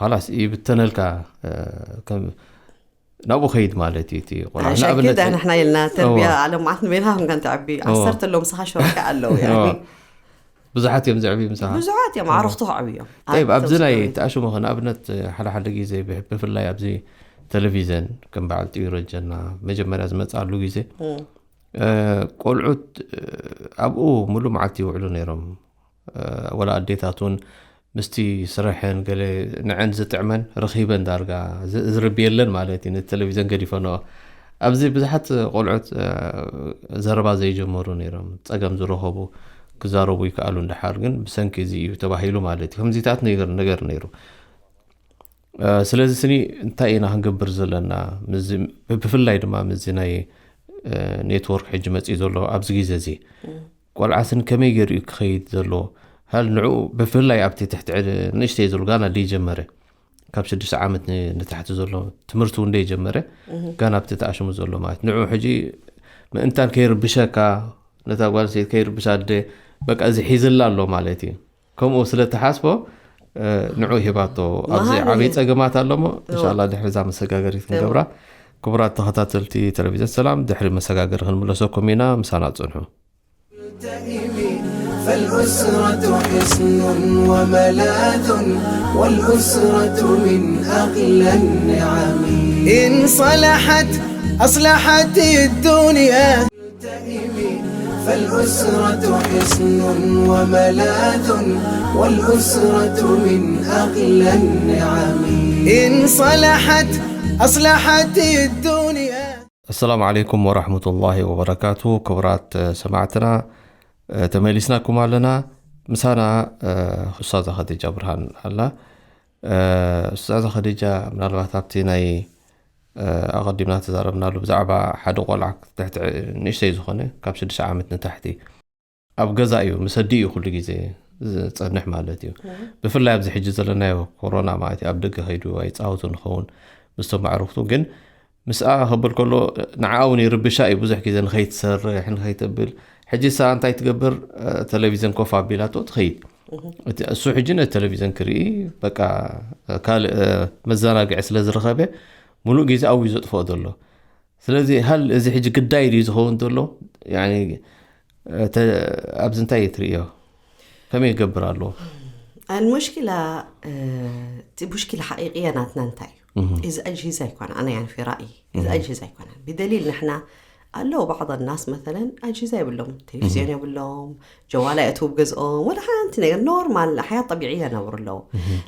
ሓላስ ይብተነልካ እ፣ ከም ናብኡ ኸይድ ማለት እዩ እቲ ቆልዓ ንኣብነት ሻኪዳ ንሕና ኢልና ተርቢያ እዋ። ዓለም መዓት ንበይንኻ ክንከን ተዕቢ ዓሰርተ ኣለዉ ምሳኻ ሸወካ ኣለዉ ያኒ እዋ። ብዙሓት እዮም ዘዕብዩ ምሳኻ ብዙሓት እዮም ኣዕርኽቱ ከዕብዮም ጠይብ ኣብዚ ናይ ተኣሽሙ ንኣብነት ሓደ ሓደ ግዜ ብሕ- ብፍላይ ኣብዚ ቴሌቪዝን ከም በዓል ጥዩ ረጀና መጀመርያ ዝመፅኣሉ ግዜ እ፣ ቆልዑት እ፣ ኣብኡ ሙሉ መዓልቲ ይውዕሉ ነይሮም እ፣ ወላ ኣዴታት እውን ምስቲ ስረሐን ገለ ንዐን ዝጥዕመን ረኺበን ዳርጋ ዝ- ዝርብየለን ማለት እዩ ነቲ ቴሌቪዝን ገዲፈንኦ ኣብዚ ብዙሓት ቆልዑት እ፣ ዘረባ ዘይጀመሩ ነይሮም ፀገም ዝረኸቡ ክዛረቡ ይከኣሉ እንዳሓር ግን ብሰንኪ እዚ እዩ ተባሂሉ ማለት እዩ ከምዚታት ነገር ነገር ነይሩ እ፣ ስለዚ ስኒ እንታይ ኢና ክንገብር ዘለና ምስዚ- ብፍላይ ድማ ምስዚ ናይ እ፣ ኔትወርክ ሕጂ መፅኡ ዘሎ ኣብዚ ግዜ እዚ ቆልዓ ስኒ ከመይ ገይሩ እዩ ክኸይድ ዘለዎ ሃል ንዕኡ ብፍላይ ኣብቲ ትሕቲ ዕድ- ንእሽተይ ዝብሉ ጋና ደይጀመረ ካብ ሽዱሽተ ዓመት ን- ንታሕቲ ዘሎ ትምህርቲ እውን ደይጀመረ ጋና ኣብቲ ተኣሽሙ ዘሎ ማለት ንዕኡ ሕጂ ምእንታን ከይርብሸካ ነታ ጓል ሰይት ከይርብሻ ኣደ በቃ እዚ ሒዝላ ኣሎ ማለት እዩ ከምኡ ስለ ተሓስቦ እ፣ ንዑ ሂባቶ ኣብዚ መሃሪ ዓብዪ እዩ። ፀገማት ኣሎሞ እንሻላ ድሕሪ እዛ መሰጋገሪት ክንገብራ ክቡራት ተኸታተልቲ ቴሌቪዝን ሰላም ድሕሪ መሰጋገሪ ክንምለሰኩም ኢና ምሳና ፅንሑ فالأسرة حصن وملاذ والأسرة من أغلى النعم إن صلحت أصلحت الدنيا. فالأسرة حصن وملاذ، والأسرة من أغلى النعم. إن صلحت، أصلحت الدنيا. السلام عليكم ورحمة الله وبركاته. ክቡራት ሰማዕትና፣ ተመሊስናኩም ኣለና። ምሳና ኡስታዛ ኸዲጃ ብርሃን ኣላ። ኡስታዛ ኸዲጃ፣ ምናልባት ኣብቲ ናይ ኣቐዲምና ተዛረብናሉ ብዛዕባ ሓደ ቆልዓ ትሕቲ ንእሽተይ ዝኾነ ካብ ሽዱሽተ ዓመት ንታሕቲ ኣብ ገዛ እዩ፣ ምስ ኣዲኡ እዩ ኩሉ ግዜ ዝጸንሕ ማለት እዩ። ብፍላይ ኣብዚ ሕጂ ዘለናዮ ኮሮና ማለት እዩ፣ ኣብ ደገ ከይዱ ኣይጻወቱ ንኸውን ምስቶም ኣዕሩኽቱ። ግን ምስኣ ክብል ከሎ ንዓ እውን ይርብሻ እዩ፣ ብዙሕ ግዜ ንኸይትሰርሕ ንኸይተብል። ሕጂ እሳ እንታይ ትገብር? ቴሌቪዝን ኮፍ ኣቢላቶ ትኸይድ። እቲ እሱ ሕጂ ነቲ ቴሌቪዝን ክርኢ፣ በቃ ካልእ መዘናግዒ ስለ ዝረኸበ፣ ሙሉእ ግዜ ኣብኡ እዩ ዘጥፍኦ ዘሎ። ስለዚ ሃል እዚ ሕጂ ግዳይ ድዩ ዝኸውን ዘሎ? ያኒ፣ ተ- ኣብዚ እንታይ ትርእዮ? ከመይ ይገብር ኣለዎ? المشكلة እቲ مشكلة حقيقية ናትና እንታይ እዩ? እዚ أجهزة ኣይኮነ ኣነ يعني في رأيي እዚ أجهزة ኣይኮነ بدليل ንሕና ኣለዉ بعض الناس مثلا أجهزة የብሎም ቴሌቪዝዮን የብሎም ጀዋላ የእትዉ ገዝኦም ወላ ሓንቲ ነገር ኖርማል حياة طبيعية ነብሩ ኣለዉ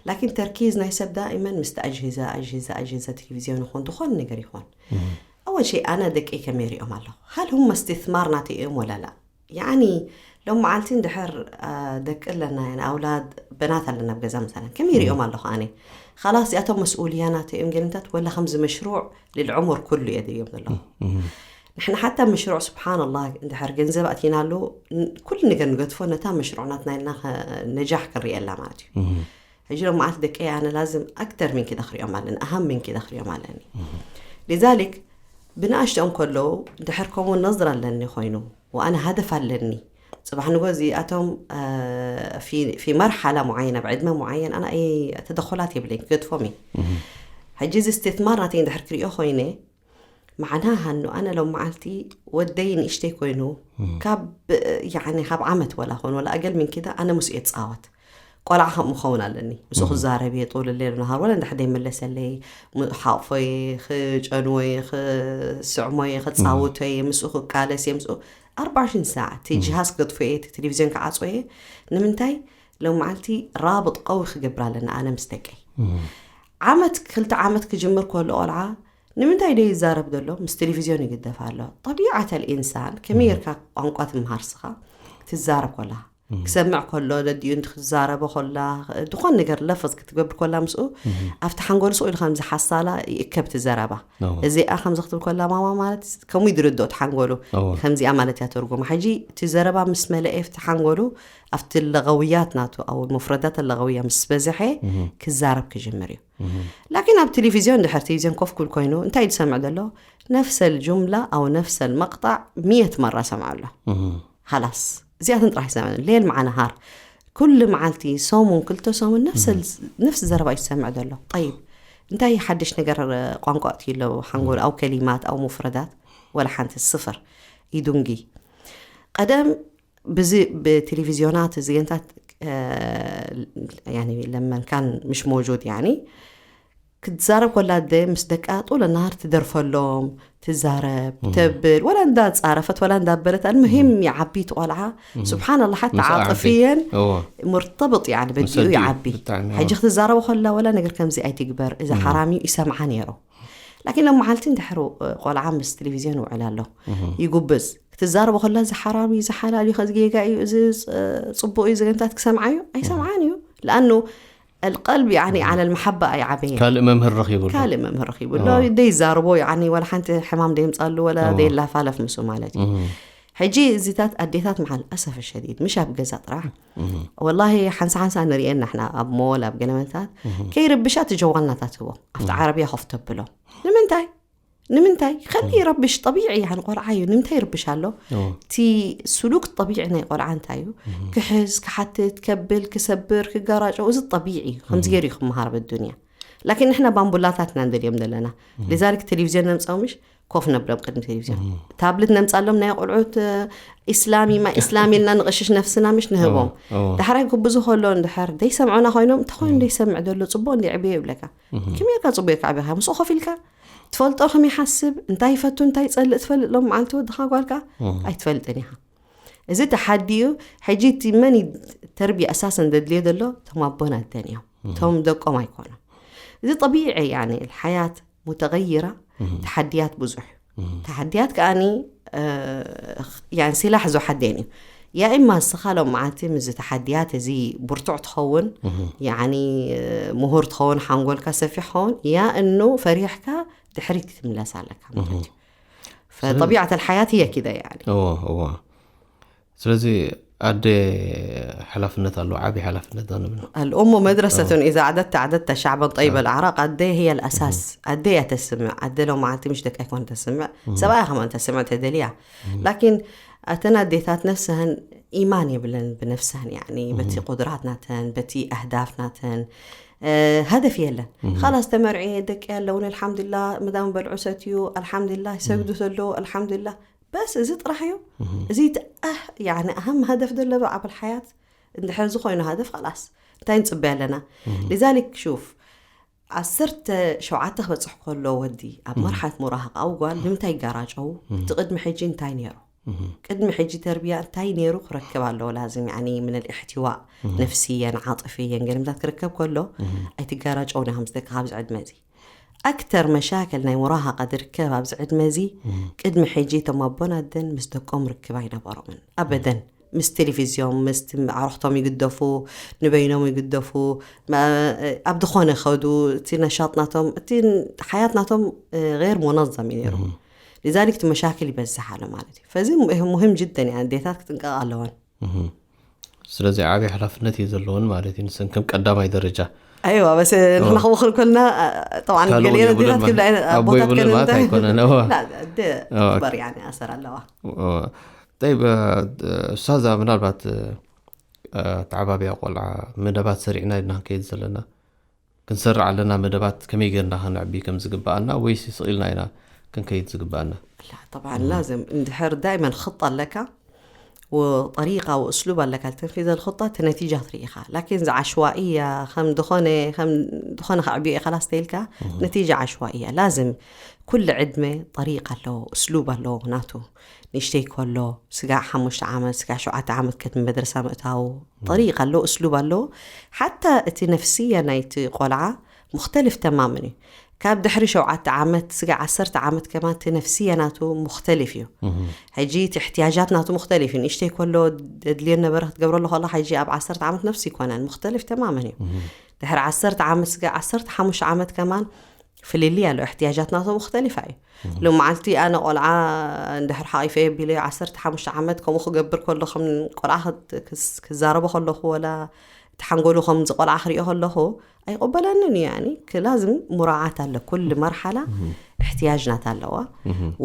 لكن تركيز ናይ ሰብ دائما ምስቲ أجهزة أجهزة أجهزة ቴሌቪዝዮን ይኹን ዝኾነ ነገር ይኹን أول شيء ኣነ ደቀይ ከመይ ሪኦም ኣለኹ هل هم استثمار ናተይ እዮም ولا لا يعني ሎም መዓልቲ እንድሕር ደቂ ኣለና ኣውላድ በናት ኣለና ኣብ ገዛ مثلا ከመይ ሪኦም ኣለኹ ኣነ خلاص እዚኣቶም مسؤولية ናተይ እዮም ገለንታት ወላ ከምዚ مشروع للعمر ኩሉ እየ ድዮም ዘለኹ ንሕና ሓታ مشروع سبحان الله እንድሕር ገንዘብ ኣእቲናሉ ኩሉ ነገር ንገድፎ ነታ مشروع ናትና ኢልና ነጃሕ ክንሪኤላ ማለት እዩ ሕጂ ሎም መዓልቲ ደቀይ ኣነ لازم أكثر من كده ክሪኦም ኣለኒ أهم من كده ክሪኦም ኣለኒ لذلك ብንኣሽትኦም ከለዉ ድሕር ከምኡ ነዝር ኣለኒ ኮይኑ وأنا هدف ኣለኒ ጽባሕ ንጎ እዚኣቶም في مرحلة معينة ብዕድመ معين ኣነ ተደኾላት የብለኝ ክገድፎም እዩ ሕጂ እዚ استثمار ናተይ እንድሕር ክሪኦ ኮይነ معناها أنه ኣነ ሎም መዓልቲ ወደይ ንእሽተይ ኮይኑ ካብ يعني ካብ ዓመት ወላ ኾን ወላ أقل من كده ኣነ ምስኡ እየ ጻወት ቆልዓ ከም ምኸውን ኣለኒ ምስኡ ክዛረብ እየ ጥውልለ ነሃር ወላ እንድሕር ደይመለሰለይ ሓቕፎ እየ ክጨንዎ እየ ክስዕሞ እየ ክጻውቶ እየ ምስኡ ክቃለስ እየ ምስኡ ኣርባዕሽን ሰዓት እቲ ጅሃዝ ክገድፎ እየ እቲ ቴሌቪዝዮን ክዓጾ እየ ንምንታይ ሎም መዓልቲ ራብጥ ቀዊ ክገብር ኣለና ኣነ ምስ ደቀይ ዓመት ክልተ ዓመት ክጅምር ከሎ ቆልዓ ንምንታይ ዶ ይዛረብ ዘሎ ምስ ቴሌቪዝዮን ይግደፍ ኣሎ ጠቢዓተ ልኢንሳን ከመይ ጌርካ ቋንቋ ትምሃር ስኻ ትዛረብ ኮላ ክሰምዕ ከሎ ደዲኡ ክትዛረቦ ኮላ ዝኾን ነገር ለፈዝ ክትገብር ኮላ ምስኡ ኣብቲ ሓንጎሉ ስቕ ኢሉ ከምዚ ሓሳላ ይእከብ እቲ ዘረባ እዚኣ ከምዚ ክትብል ኮላ ማማ ማለት ከምኡ ይድርዶ እቲ ሓንጎሉ ከምዚኣ ማለት እያ ተርጉማ ሕጂ እቲ ዘረባ ምስ መለኤ እቲ ሓንጎሉ ኣብቲ ለغويات ናቱ أو المفردات اللغوية ምስ በዝሐ ክዛረብ ክጅምር እዩ لكن ኣብ ቴሌቪዝዮን ድሕር ቴሌቪዝዮን ኮፍ ክብል ኮይኑ እንታይ ዝሰምዕ ዘሎ نفس الجملة أو نفس المقطع مية مرة ሰምዖ ኣሎ خلاص እዚኣተን ጥራሕ ይሰምዕ ሌል መዓ ነሃር ኩሉ መዓልቲ ሰሙን ክልተ ሰሙን ነፍስ ዘረባ ይሰምዕ ዘሎ طيب እንታይ ሓድሽ ነገር ቋንቋ እቲ ኣለዎ ሓንጎል أو كلمات أو مفردات ولا ሓንቲ ስፍር ይዱንጊ ቀደም ብዚ ብቴሌቪዝዮናት እዚ ገንታት يعني لمن كان مش موجود يعني ክትዛረብ ኮላ ኣደ ምስ ደቃ ጡለ ናሃር ትደርፈሎም ትዛረብ ተብል ወላ እንዳ ጻረፈት ወላ እንዳ በለት المهم ይዓቢ ትቆልዓ سبحان الله ሓታ ዓጥፍየን مرتبط يعني በዲኡ ይዓቢ ሕጂ ክትዛረቦ ኮላ ወላ ነገር ከምዚ ኣይትግበር እዚ ሓራም እዩ ይሰምዓ ነይሩ لكن ሎም መዓልቲ እንድሕር ቆልዓ ምስ ቴሌቪዝዮን ይውዕል ኣሎ ይጉብዝ ክትዛረቦ ከላ እዚ ሓራም እዩ እዚ ሓላል እዩ ከዚ ጌጋ እዩ እዚ ፅቡቅ እዩ ዝገንታት ክሰምዓ እዩ ኣይሰምዓን እዩ لأنه القلب يعني على المحبة ኣይዓበየን ካልእ መምህር ረኺቡ ኣሎ ካልእ መምህር ረኺቡ ኣሎ ደይዛርቦ يعني ولا ሓንቲ ሕማም ደይምፃሉ ولا ደይላፋለፍ ምስኡ ማለት እዩ ሕጂ እዚታት ኣዴታት مع الأسف الشديد مش ኣብ ገዛ ጥራሕ والله ሓንሳ ሓንሳ ንሪኤን ናሕና ኣብ ሞል ኣብ ገለመታት ከይርብሻ እቲ ጀዋል ናታ ትህቦ ኣብቲ ዓረብያ ኮፍ ተብሎ ንምንታይ ንምንታይ ከሊ ይረብሽ ጠቢዒ ያን ቆልዓ እዩ ንምንታይ ይርብሽ ኣሎ እቲ ስሉክ ጠቢዒ ናይ ቆልዓ እንታይ እዩ ክሕዝ ክሓትት ከብል ክሰብር ክጋራጨው እዚ ጠቢዒ እዩ ከምዚ ገይሩ እዩ ክመሃር በዱንያ ላኪን ንሕና ባምቡላታት ኢና ንደልዮም ዘለና لذلك ቴሌቪዝዮን ነምፃው ምሽ ኮፍ ነብሎም ቅድሚ ቴሌቪዝዮን ታብልት ነምፃሎም ናይ ቆልዑት ኢስላሚ ማ ኢስላሚ ኢልና ንቕሽሽ ነፍስና ምሽ ንህቦም ዳሕራይ ክብዙ ከሎ እንድሕር ደይሰምዑና ኮይኖም እንታይ ኮይኑ ደይሰምዕ ዘሎ ፅቡቅ እንዲ ዕብየ ይብለካ ከመይ ኢልካ ፅቡቅ ኢልካ ዕብኻ ምስኡ ኮፍ ኢልካ ትፈልጦ ከም ይሓስብ፣ እንታይ ይፈቱ፣ እንታይ ይጸልእ ትፈልጥ ሎም መዓልቲ ወድኻ ጓልካ ኣይትፈልጥን ኢኻ። እዚ ተሓዲኡ ሕጂ እቲ መን እዩ ተርቢያ ኣሳሰን ዘድልዮ ዘሎ? እቶም ኣቦን ኣደን እዮም። እቶም ደቆም ኣይኮኑን። እዚ ጠቢዒ ያኒ፣ الحياة متغيرة، ተሓድያት ብዙሕ። ተሓድያት ከኣኒ ያን ሲላሕ ዞ ሓዴን እዩ። ያ እማ ንስኻ ሎም መዓልቲ ምስ ተሓድያት እዚ ብርቱዕ ትኸውን፣ ያኒ ምሁር ትኸውን፣ ሓንጎልካ ሰፊሕ ትኸውን፣ ያ እኑ ፈሪሕካ ድሕሪት ክትምለስ ኣለካ ማለት እዩ። فطبيعة الحياة هي كده يعني. እዎ እዎ። ስለዚ ኣደ ሓላፍነት ኣለዎ፣ ዓብዪ ሓላፍነት ዶ ንብል። الأم مدرسة، إذا أعددت أعددت شعبا طيب الأعراق. ኣደ هي الأساس. ኣደ እያ ተስምዕ። ኣደ ሎም መዓልቲ ምሽ ደቃ ኣይኮነ ተስምዕ፣ ሰብኣያ ከማን ተስምዕ ተደልያ። ላኪን ኣተን ኣዴታት ነፍስህን ኢማን የብለን ብነፍስህን፣ ያኒ በቲ ቁድራት ናተን፣ በቲ ኣህዳፍ ናተን፣ እ፣ ሃደፍ የለን። ካላስ ተመርዒ ደቂ ኣለውን፣ الحمد لله፣ መዳም በልዑ ሰትዩ፣ الحمد لله፣ ይሰግዱ ተሎ، الحمد لله። በስ እዚ ጥራሕ እዩ። እዚ ት-፣ ኣህ፣ ያኒ ኣህም ሃደፍ ዘለዎ ዓብ الحياة እንድሕር እዚ ኮይኑ ሃደፍ፣ ካላስ እንታይ ንጽበ ኣለና? لذلك شوف، ዓሰርተ ሸውዓተ ክበጽሕ ከሎ ወዲ ኣብ መርሓት ሙራሃቕ ኣው ጓል ንምንታይ ይጋራጨው? እቲ ቅድሚ ሕጂ እንታይ ነይሩ? ቅድሚ ሕጂ ተርቢያ እንታይ ነይሩ ክረክብ ኣለዎ? ላዝም ያኒ ምን الاحتواء ነፍስየን ዓጥፍየን ገለምታት ክርከብ ከሎ ኣይትጋራጨውን ኢኻ ምስ ደቅኻ ኣብዚ ዕድመ እዚ። ኣክተር መሻክል ናይ ሙራሃቃ ዝርከብ ኣብዚ ዕድመ እዚ ቅድሚ ሕጂ እቶም ኣቦን ኣደን ምስ ደቆም ርክብ ኣይነበሮምን ኣበደን። ምስ ቴሌቪዝዮን፣ ምስ ኣዕሩኽቶም ይግደፉ፣ ንበይኖም ይግደፉ። መ-፣ ኣብ ዝኾነ ኸዱ፣ እቲ ነሻጥ ናቶም፣ እቲ ሓያት ናቶም፣ እ፣ غير منظم እዩ ነይሩ። لذلك እቲ መሻክል ይበዝሕ ኣሎ ማለት እዩ። ፈዚ ሙህ-፣ ሙሂም ጅደን እያ፣ ኣዴታት ክጥንቀቓ ኣለወን። ስለዚ ዓብዪ ሓላፍነት እዩ ዘለወን ማለት እዩ፣ ንሰን ከም ቀዳማይ ደረጃ። ኣይዋ፣ በስ ንሕና ክውኽል ኮልና፣ እ፣ ጠብዓን ካልእ እውን ገሊአን የብለን ኣዴታት ክብላ ማለት እዩ። ኣቦ ኣቦታት ይብለን ከን ማለት እንታይ? ኣይኮነን። እዋ። ላ፣ ኣደ እዋ። ትግበር ያኒ ኣሰር ኣለዋ። እዋ። ጠይብ፣ እ፣ ኡስታዛ፣ ምናልባት፣ እ፣ ተዓባቢያ ቆልዓ መደባት ሰሪዕና ኢና ክንከይድ ዘለና፣ ክንሰርዕ ኣለና መደባት ከመይ ጌርና ከነዕቢ ከም ዝግብኣና፣ ወይስ ስቕ ኢልና ኢና ክንከይድ ዝግብኣና? لا، طبعًا لازم እንድሕር دائمًا خطة ኣለካ وطريقة وأسلوب ኣለካ لتنفيذ الخطة፣ እቲ ነቲጃ ትርኢ ኢኻ። ላኪን እዚ ዓሽዋእያ ከም ዝኾነ፣ ከም ዝኾነ ከዕብዮ ኢኻ ላስ ተይልካ፣ ነቲጃ ዓሽዋእያ። ላዝም ኩሉ ዕድመ ጠሪቅ ኣለዎ፣ እስሉብ ኣለዎ ናቱ። ንእሽተይ ከሎ፣ ስጋዕ ሓሙሽተ ዓመት፣ ስጋዕ ሸውዓተ ዓመት ከት መድረሳ ምእታው፣ ጠሪቅ ኣለዎ፣ እስሉብ ኣለዎ። ሓታ እቲ ነፍስያ ናይቲ ቆልዓ ሙኽተልፍ ተማምን እዩ። ካብ ድሕሪ ሸውዓተ ዓመት፣ ስጋዕ ዓሰርተ ዓመት ከማን እቲ ነፍስያ ናቱ ሙኽተልፍ እዩ። ሕጂ እቲ እሕትያጃት ናቱ ሙኽተልፍ እዩ። ንእሽተይ ከሎ ደድልዮ ነበረ ክትገብረሉ ከሎ፣ ሕጂ ኣብ ዓሰርተ ዓመት ነፍሲ ይኮነን፣ ሙኽተልፍ ተማምን እዩ። ድሕሪ ዓሰርተ ዓመት፣ ስጋዕ ዓሰርተ ሓሙሽተ ዓመት ከማን ፍልልይ ኣሎ፣ እሕትያጃት ናቶም ሙኽተሊፋ እዩ። ሎም መዓልቲ ኣነ ቆልዓ እንድሕር ሓቒፈ የቢለ ዓሰርተ ሓሙሽተ ዓመት ከምኡ ክገብር ከሎ፣ ከም ቆልዓ ክት-፣ ክስ-፣ ክዛረቦ ከለኹ፣ ወላ እቲ ሓንጎሉ ከምዚ ቆልዓ ክሪኦ ከለኹ ኣይቆበለንን እዩ። ያኒ ክ-፣ ላዝም ሙራዓት ኣለ። ኩል መርሓላ እሕትያጅ ናት ኣለዋ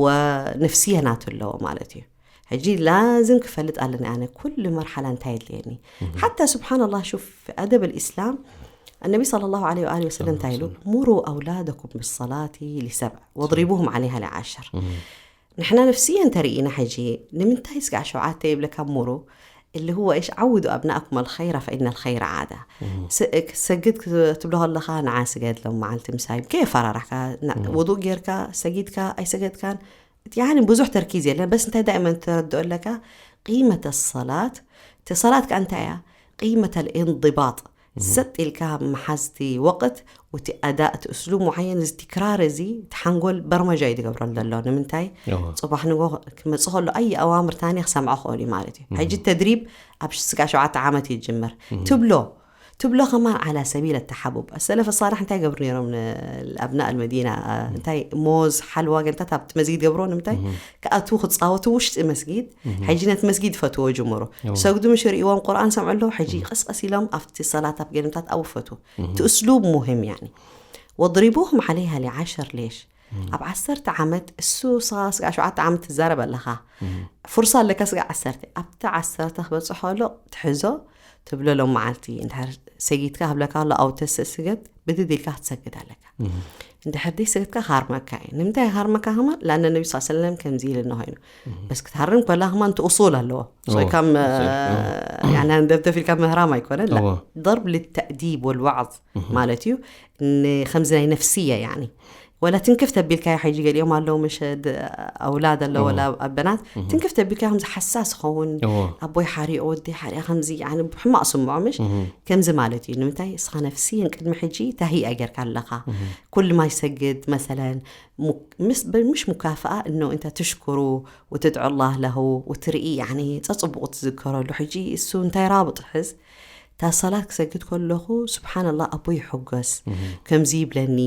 ወነፍስየ ናት ኣለዎ ማለት እዩ። ሕጂ ላዝም ክፈልጥ ኣለኒ ኣነ ኩል መርሓላ እንታይ የድልየኒ። ሓታ ስብሓን ኣላህ ሹፍ ኣደብ ልእስላም ኣነቢ صلى الله عليه وآله وسلم እንታይ ኢሉ? ሙሩ ኣውላደኩም ብሰላቲ ሊሰብዕ ወድሪቡሁም ዓለይሃ ሊዓሽር። ንሕና ነፍስያ እንተርኢና ሕጂ ንምንታይ ስጋዕ ሸውዓተ ይብለካ ሙሩ? اللي هو إيش، عودوا أبناءكم الخير فإن الخير عادة. ስ-፣ ክሰግድ ክትብሎ ከለኻ ንዓ ስገድ ሎም መዓልቲ ምሳይ ከየፈራራሕካ፣ ና-፣ ውዱእ ጌርካ ሰጊድካ ኣይሰገድካን፣ ያኒ ብዙሕ ተርኪዝ የለን። በስ እንታይ ዳእመን ተረድኦ ኣለካ? قيمة الصلاة። እቲ ሰላት ከኣ እንታይ እያ? قيمة الانضباط። ሰጥ ኢልካ መሓዝቲ ወቅት፣ ወቲ ኣዳእ እቲ እስሉብ ሙዓየን፣ እዚ ትክራር እዚ፣ እቲ ሓንጎል በርመጃ እዩ ዝገብረሉ ዘሎ። ንምንታይ? እዋ። ጽባሕ ንጎ ክመጽእ ከሎ፣ ኣይ ኣዋምር ታንያ ክሰምዖ ክእል እዩ ማለት እዩ። ሕጂ ተድሪብ ኣብ ስጋ ሸውዓተ ዓመት እዩ ዝጅምር። ትብሎ፣ ትብሎ ከማን ዓላ ሰቢል ተሓቡብ። ሰለፍ ሳልሕ እንታይ ገብሩ ነይሮም? ን-፣ ኣብና ኣልመዲና፣ እንታይ ሞዝ፣ ሓልዋ፣ ገንታት ኣብቲ መስጊድ ገብሮ። ንምንታይ? ክኣትዉ ክጻወቱ ውሽጢ መስጊድ። ሕጂ ነቲ መስጊድ ፈትዎ ጅምሩ። እዋ። ሰግዱ ምሽ ርእዎም ቁርኣን ሰምዑ ኣለዉ። ሕጂ ቀስ ቀስ ኢሎም ኣብቲ ሰላት ኣብ ገንታት ኣብኡ ፈትዉ። እቲ እስሉብ ሙሂም ያኒ። ወድሪቡሁም ዓለይሃ ሊዓሸር ሌሽ። ኣብ ዓሰርተ ዓመት እሱ ስኻ ስጋ ሸውዓተ ዓመት ትዛረብ ኣለኻ። ፍርሳ ኣለካ ስጋ ዓሰርተ። ኣብቲ ዓሰርተ ክበጽሖ ከሎ ትሕዞ ትብሎ ሎም መዓልቲ። እንድሕር ሰጊድካ ክብለካ ከሎ ኣው ተሰ-፣ ስገድ ብድድ ኢልካ ክትሰግድ ኣለካ። እንድሕር ደይ ሰገድካ ክሃርመካ እዩ። ንምንታይ ክሃርመካ ከማን? ለኣነ ነቢ ስ ሰለም ከምዚ ኢሉ እንሆ ኢሉ። በስ ክትሃርም ከላ ከማን እቲ ኡሱል ኣለዎ። ሶ እዎ፣ ከም፣ ኡሱል፣ እዎ። ያኒ፣ ደብደብ ኢልካ ምህራም ኣይኮነን። ላ። እዎ። ضرب للتأديب والوعظ ማለት እዩ። ን-፣ ከምዚ ናይ ነፍስያ፣ ያኒ፣ ወላ ትንክፍ ተቢልካዮ። ሕጂ ገሊኦም ኣለዉ፣ ምሽ ድ-፣ ኣውላድ ኣለዉ፣ እዎ። ወላ ኣበናት፣ እህ። ትንክፍ ተቢልካዮ፣ ከምዚ ሓሳስ ይኸውን። እዎ። ኣቦይ ሓሪቑ፣ ወደይ ሓሪቑ፣ ከምዚ፣ ያኒ፣ ብሕማቕ ስምዖ፣ ምሽ? እህ። ከምዚ ማለት እዩ። ንምንታይ? እስኻ ነፍስየን ቅድሚ ሕጂ ታሂኣ ጌርካ ኣለኻ። እህ። ኩል ማይ ሰግድ፣ መሰለን፣ ሙ-፣ ምስ-፣ ብ-፣ مش مكافأة إنه أنت تشكره وتدعو الله له وترئي، يعني، ጸጽቡቑ ትዝከረሉ። ሕጂ እሱ እንታይ ራብጥ ሕዝ? እታ ሰላት ክሰግድ ከለኹ፣ ስብሓንላህ፣ ኣቦ ይሕጎስ፣ እህ። ከምዚ ይብለኒ፣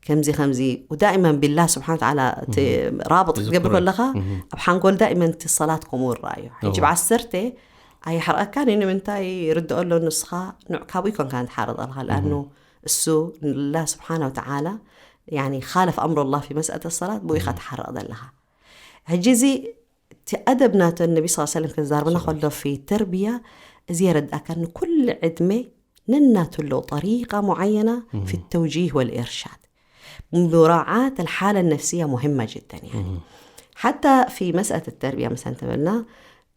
ከምዚ፣ ከምዚ። ودائماً بالله سبحانه وتعالى ت-، እህ። ራብጥ ክትገብር ይዝክሮ። ከለኻ፣ እህ። ኣብ ሓንጎል ዳኢመን እቲ ሰላት ከምኡ ይረኣዩ። ሕጂ እዎ። ብ10 ኣየሕርቐካን እዩ። ንምንታይ? ይርድኦ ኣሎ ንስኻ፣ ንዕ-፣ ካብኡ ይኮንካ ንትሓርቕ ኣለኻ። እህ። لأنه እሱ፣ الله سبحانه وتعالى، يعني، خالف أمر الله في مسألة الصلاة، ብኡ ኢኻ እህ። ትሓርቕ ዘለኻ። ሕጂ እዚ እቲ ኣደብ ናቶ ነቢ ስ ሰለም ከዛርብና ከሎ ፊ ተርቢያ፣ እዚ የረድኣካ ንኩል ዕድመ ነናቱ ኣሎ ጠሪቃ ሙዓየና እህ። ፊ ተውጂህ ወልኢርሻድ። مراعاة الحالة النفسية مهمة جداً، يعني. እህ። حتى في مسألة التربية مثلاً ተበልና፣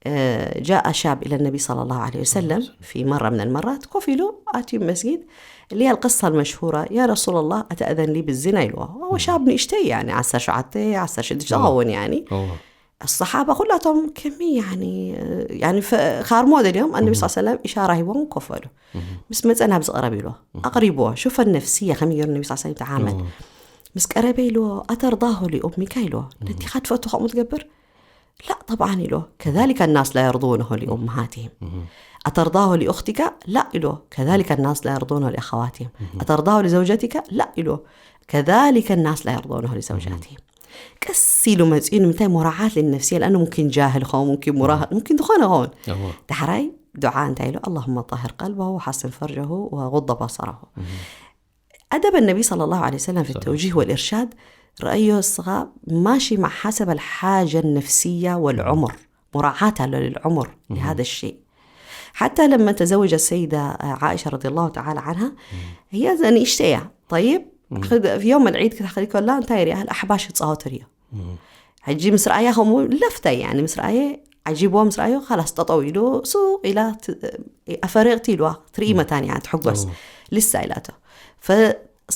እ፣ جاء شاب إلى النبي صلى الله عليه وسلم في مرة من المرات፣ ኮፍ ኢሉ ኣትዩ መስጊድ، اللي هي القصة المشهورة، يا رسول الله أتأذن لي بالزنا ኢልዎ። هو እህ። شاب ንእሽተይ፣ يعني፣ ዓሰርተ ሸውዓተ፣ ዓሰርተ ሽዱሽተ እዎ። ክኸውን፣ يعني። እዎ። ኣሰሓባ ኩላቶም ከመይ፣ ያኒ፣ ያኒ፣ ፈ-፣ ካርሞ ደልዮም፣ ኣነቢ እህ። ስ ሰለም ኢሻራ ሂቦም ኮፍ በሉ። እህ። ምስ መጸ ናብዚ ቅረብ ኢልዎ። እህ። ኣቕሪብዎ። ሹፈ ነፍስያ ከመይ ገይሩ ነቢ ስ ሰለም ተዓመል። እህ። ምስ ቀረበ ኢልዎ፣ "ኣተርዳሁ ሊኡሚካ?" ኢልዎ። እህ። "ነቲኻ ትፈቱ ከምኡ ትገብር?" "ላ፣ ጠብዓን" ኢልዎ። "ከዛሊከ ናስ ላ የርዱነሁ ሊኡመሃትህም። እህ። ኣተርዳሁ ሊኡኽቲካ?" "ላ" ኢልዎ። "ከዛሊከ ናስ ላ የርዱነሁ ሊኣኸዋትህም። እህ። ኣተርዳሁ ሊዘውጀቲካ?" "ላ" ኢልዎ። "ከዛሊከ ናስ ላ የርዱነሁ ሊዘውጃትህም።" ቀስ ኢሉ መጺኡ፣ ንምንታይ? مراعاة للنفسية، لأنه ممكن جاهل ኸውን، ممكن مراهق، ممكن ዝኾነ ኸውን። እዎ። ዳሕራይ ዱዓ እንታይ ኢሉ? اللهم طهر قلبه وحصن فرجه وغض بصره። እህ። أدب النبي صلى الله عليه وسلم في التوجيه والإرشاد، رأيه الصغا ماشي مع حسب الحاجة النفسية والعمر، مراعاة للعمر لهذا الشيء. حتى لما تزوج السيدة عائشة رضي الله تعالى عنها، እህ። هي ንእሽተይ እያ። طيب، እህ። ኸድ-፣ في يوم العيد ክትኸዲ ከላ እንታይ ሪኣ? ኣሕባሽ ይጻወቱ ሪኦ። እህ። ሕጂ ምስ ረኣያ ከምኡ ለፍታ፣ ያኒ፣ ምስ ረኣየ ዓጂብዎ፣ ምስ ረኣዮ ካላስ ጠጠው ኢሉ ሱቕ ኢላ ት-፣ ኣፈሪቕቲ ኢልዋ ትርኢ እህ። መታን እያ ትሕጎስ። እህ። ልሳ ኢላቶ። ፈ-፣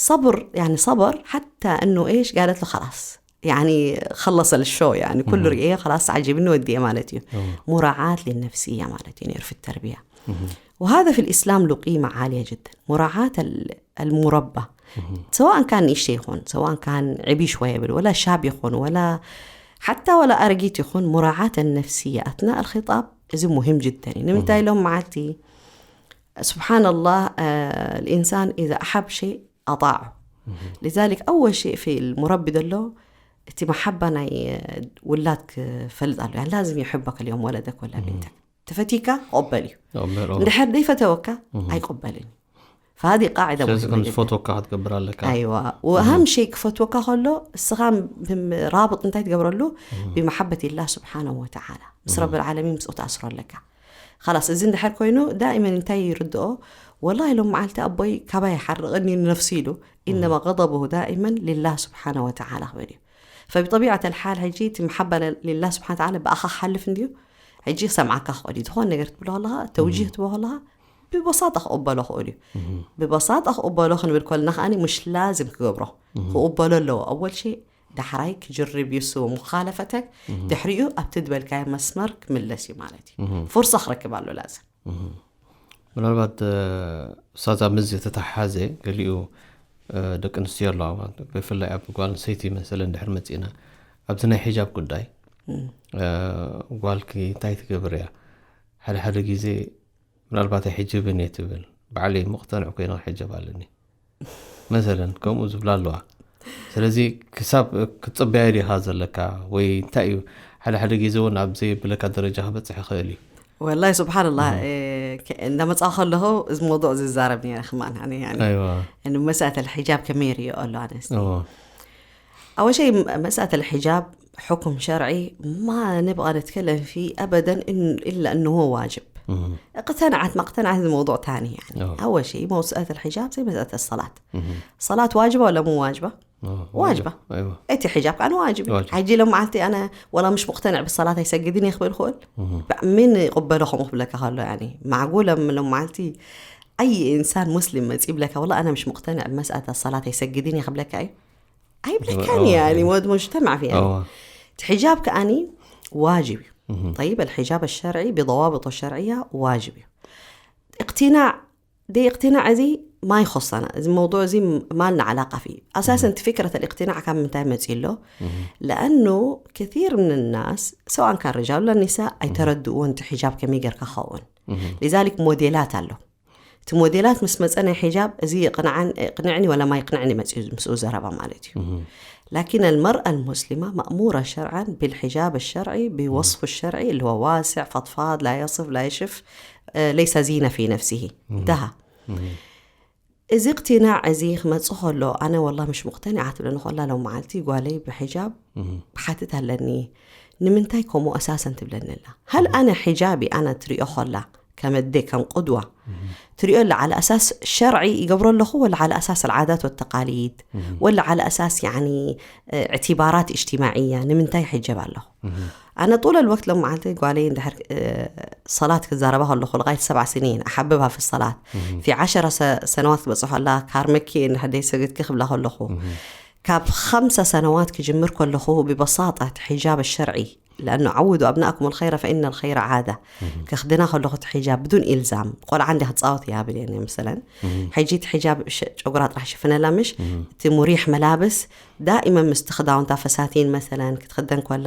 صبر، يعني صبر حتى إنه إيش قالت له خلاص. يعني خلص الشو، يعني كل እህ። ርኤ خلاص عجبني ودي ማለት እዩ። እህ። مراعاة للنفسية ማለት እዩ ነይሩ في التربية. እህ። وهذا في الإسلام له قيمة عالية جداً. مراعاة ال-، المربى. እህ። سواء كان ንእሽተይ ይኹን፣ سواء كان ዕብይ ሽወ ይብል፣ ولا شاب ይኹን، ولا حتى ولا ኣረጊት ይኹን، مراعاة النفسية أثناء الخطاب እዚ مهم جداً እዩ። ንምንታይ እህ። ሎም መዓልቲ سبحان الله، آه، الإنسان إذا أحب شيء أطاعه. እህ። لذلك أول شيء في المربي ዘሎ እቲ መሓባ ናይ ውላድ ክፈልጥ ኣሎ። يعني لازم يحبك اليوم ولدك ولا እህ። بنتك. ተፈቲካ ክቕበል እዩ። ክቕበል፣ እዎ። እንድሕር ዘይፈተወካ እህ። ኣይቅበልን እዩ። فهذه قاعدة ስለዚ مهمة ከም جداً. ዝፈትወካ ክትገብር ኣለካ። أيوة. وأهم እህ። شيء ክፈትወካ ከሎ እስኻ ብ-፣ ራብጥ እንታይ ትገብረሉ? እህ። بمحبة الله سبحانه وتعالى. ምስ እህ። ረብል ዓለሚን ምስኡ ትኣስሮ ኣለካ። خلاص፣ እዚ እንድሕር ኮይኑ ዳኢመን እንታይ ይርድኦ? ወላሂ ሎም መዓልቲ ኣቦይ ካባይ ይሓርቕኒ ንነፍሲ ኢሉ። إنما እህ። غضبه دائماً لله سبحانه وتعالى ክብል እዩ። فبطبيعة الحال ሕጂ እቲ መሓባ ለ-፣ لله سبحانه وتعالى ብኣኻ ክሓልፍ እንድዩ። ሕጂ ክሰምዓካ ክኽእል እዩ። ዝኾነ ነገር ክትብሎ ከለኻ፣ ተውጂህ እህ። ክትብሎ ከለኻ፣ ብበሳጣ ክቕበሎ ክኽእል እዩ። እህ። ብበሳጣ ክቕበሎ ክንብል ከለና ከኣኒ፣ مش لازم ክገብሮ። እህ። ክቕበሎ ኣለዎ። أول شيء ዳሕራይ ክጅርብ እዩ እሱ مخالفتك። እህ። ድሕሪኡ ኣብቲ ዝበልካዮ መስመር ክምለስ እዩ ማለት እዩ። እህ። ፍርሳ ክረክብ ኣሎ لازم። እህ። ምናልባት፣ እ፣ ኡስታዝ፣ ኣብ ምዚ ተተሓሓዘ ገሊኡ፣ እ፣ ደቂ ኣንስትዮ ኣለዋ ማለት፣ ብፍላይ ኣብ ጓል ኣንስተይቲ መሰለ እንድሕር መጺእና፣ ኣብዚ ናይ ሒጃብ ጉዳይ፣ እም። እ፣ ጓልኪ እንታይ ትገብር እያ? ሓደ ሓደ ግዜ ምናልባት ኣይሕጅብን እየ ትብል፣ ባዕለይ ሙቕተንዕ ኮይነ ክሕጀብ ኣለኒ መሰለን፣ ከምኡ ዝብላ ኣለዋ። ስለዚ ክሳብ ክትጽበያ ዲኻ ዘለካ? ወይ እንታይ እዩ? ሓደ ሓደ ግዜ እውን ኣብ ዘይብለካ ደረጃ ክበጽሕ ይኽእል እዩ። ወላሂ ስብሓንላህ፣ እህ። እ፣ ከ-፣ እንዳመጻኹ ከለኹ እዚ መውዱዕ ዝዛረብ ነይረ ከማን፣ ኣነ፣ ያኒ፣ ኣይዋ። ን መሳእተል ሒጃብ ከመይ ይርእዮ ኣሎ ኣነስ? እዎ። أول شيء مسألة الحجاب حكم شرعي ما نبغى نتكلم فيه أبداً، إن-، إلا إنه هو واجب. እህ። اقتنعت ما اقتنعت هذا موضوع تاني يعني. እዎ። أول شيء مسألة الحجاب زي مسألة الصلاة. እህ። صلاة واجبة ولا مو واجبة؟ እዎ፣ واجبة. ኣይዋ። እቲ ሒጃብ ከኣ ዋጅብ እዩ። ዋጅብ። ሕጂ ሎም መዓልቲ ኣነ ወላ ምሽ ሙቕተንዕ ብሰላት ኣይሰግድን እየ ክብል ክእል? እህ። ምን ይቕበሎ ከምኡ ክብለካ ከሎ፣ ያኒ፣ ማዕጉለ ሎም መዓልቲ ኣይ ኢንሳን ሙስሊም መጺ ይብለካ፣ ወላ ኣነ ምሽ ሙቕተንዕ ብመስኣት ሰላት ኣይሰግድን እየ ክብለካ እዩ? ኣይብለካን እየ። يعني ሙጅተማዕ في يعني እቲ ሒጃብ ከኣኒ ዋጅብ እዩ። طيب الحجاب الشرعي بضوابط الشرعية واجب እዩ። እቅትናዕ ደይ እቅትናዕ እዚ ما يخصنا، እዚ መውضوع እዚ ማልና ዓላቃ في أساسا። እቲ فكرة الاقتناع ካብ ምንታይ መፅኡ ኣሎ? لأنه كثير من الناس سواء كان رجال ولا نساء ኣይተረድእዎን እቲ ሒጃብ ከመይ ጌርካ ክኸውን። لذلك ሞዴላት ኣሎ። እቲ ሞዴላት ምስ መፀ ናይ ሒጃብ እዚ ይቕንዓን ይቕንዕኒ ወላ ما يقنعني መፅኡ ምስኡ ዘረባ ማለት እዩ። لكن المرأة المسلمة مأمورة شرعا بالحجاب الشرعي بوصف الشرعي اللي هو واسع فضفاض لا يصف لا يشف، ليس زينة في نفسه. انتهى. እዚ እቅትናዕ እዚ ክመፅእ ከሎ ኣነ ወላ مش مقتنعة ትብለኒ ከላ ሎም መዓልቲ ጓለይ ብሒጃብ ብሓትት ኣለኒ ንምንታይ ከምኡ أساسا ትብለኒ ኣላ። هل ኣነ ሒጃቢ ኣነ ትሪኦ ከላ ከም ኣደ ከም قدوة ትሪኦ ኣላ على أساس شرعي ይገብሮ ኣለኹ ولا على أساس العادات والتقاليد ولا على أساس يعني اعتبارات اجتماعية ንምንታይ ሕጀብ ኣለኹ ኣነ طول الوقت ሎም መዓልቲ ጓለይ እንድሕር ሰላት ክዛረባ ከለኹ لغاية سبع سنين أحببها في الصلاة في عشر سنوات ክበፅሖ ኣላ ካርመኪ እንድሕር ደይ ሰግድኪ ክብላ ከለኹ ካብ خمس سنوات ክጅምር ከለኹ ببساطة حجاب الشرعي لأنه عودوا أبناءكم الخير فإن الخير عادة ከኽድና ከለኹ እቲ ሒጃብ بدون إلزام ቆልዓ እንዲ ክትፃወት እያ ብል እየ مثلا ሕጂ እቲ ሒጃብ ጨጉራ ጥራሕ ሽፍነላ ምሽ እቲ مريح ملابس دائما ምስቲ ክዳውንታ فساتين مثلا ክትኽደን ከላ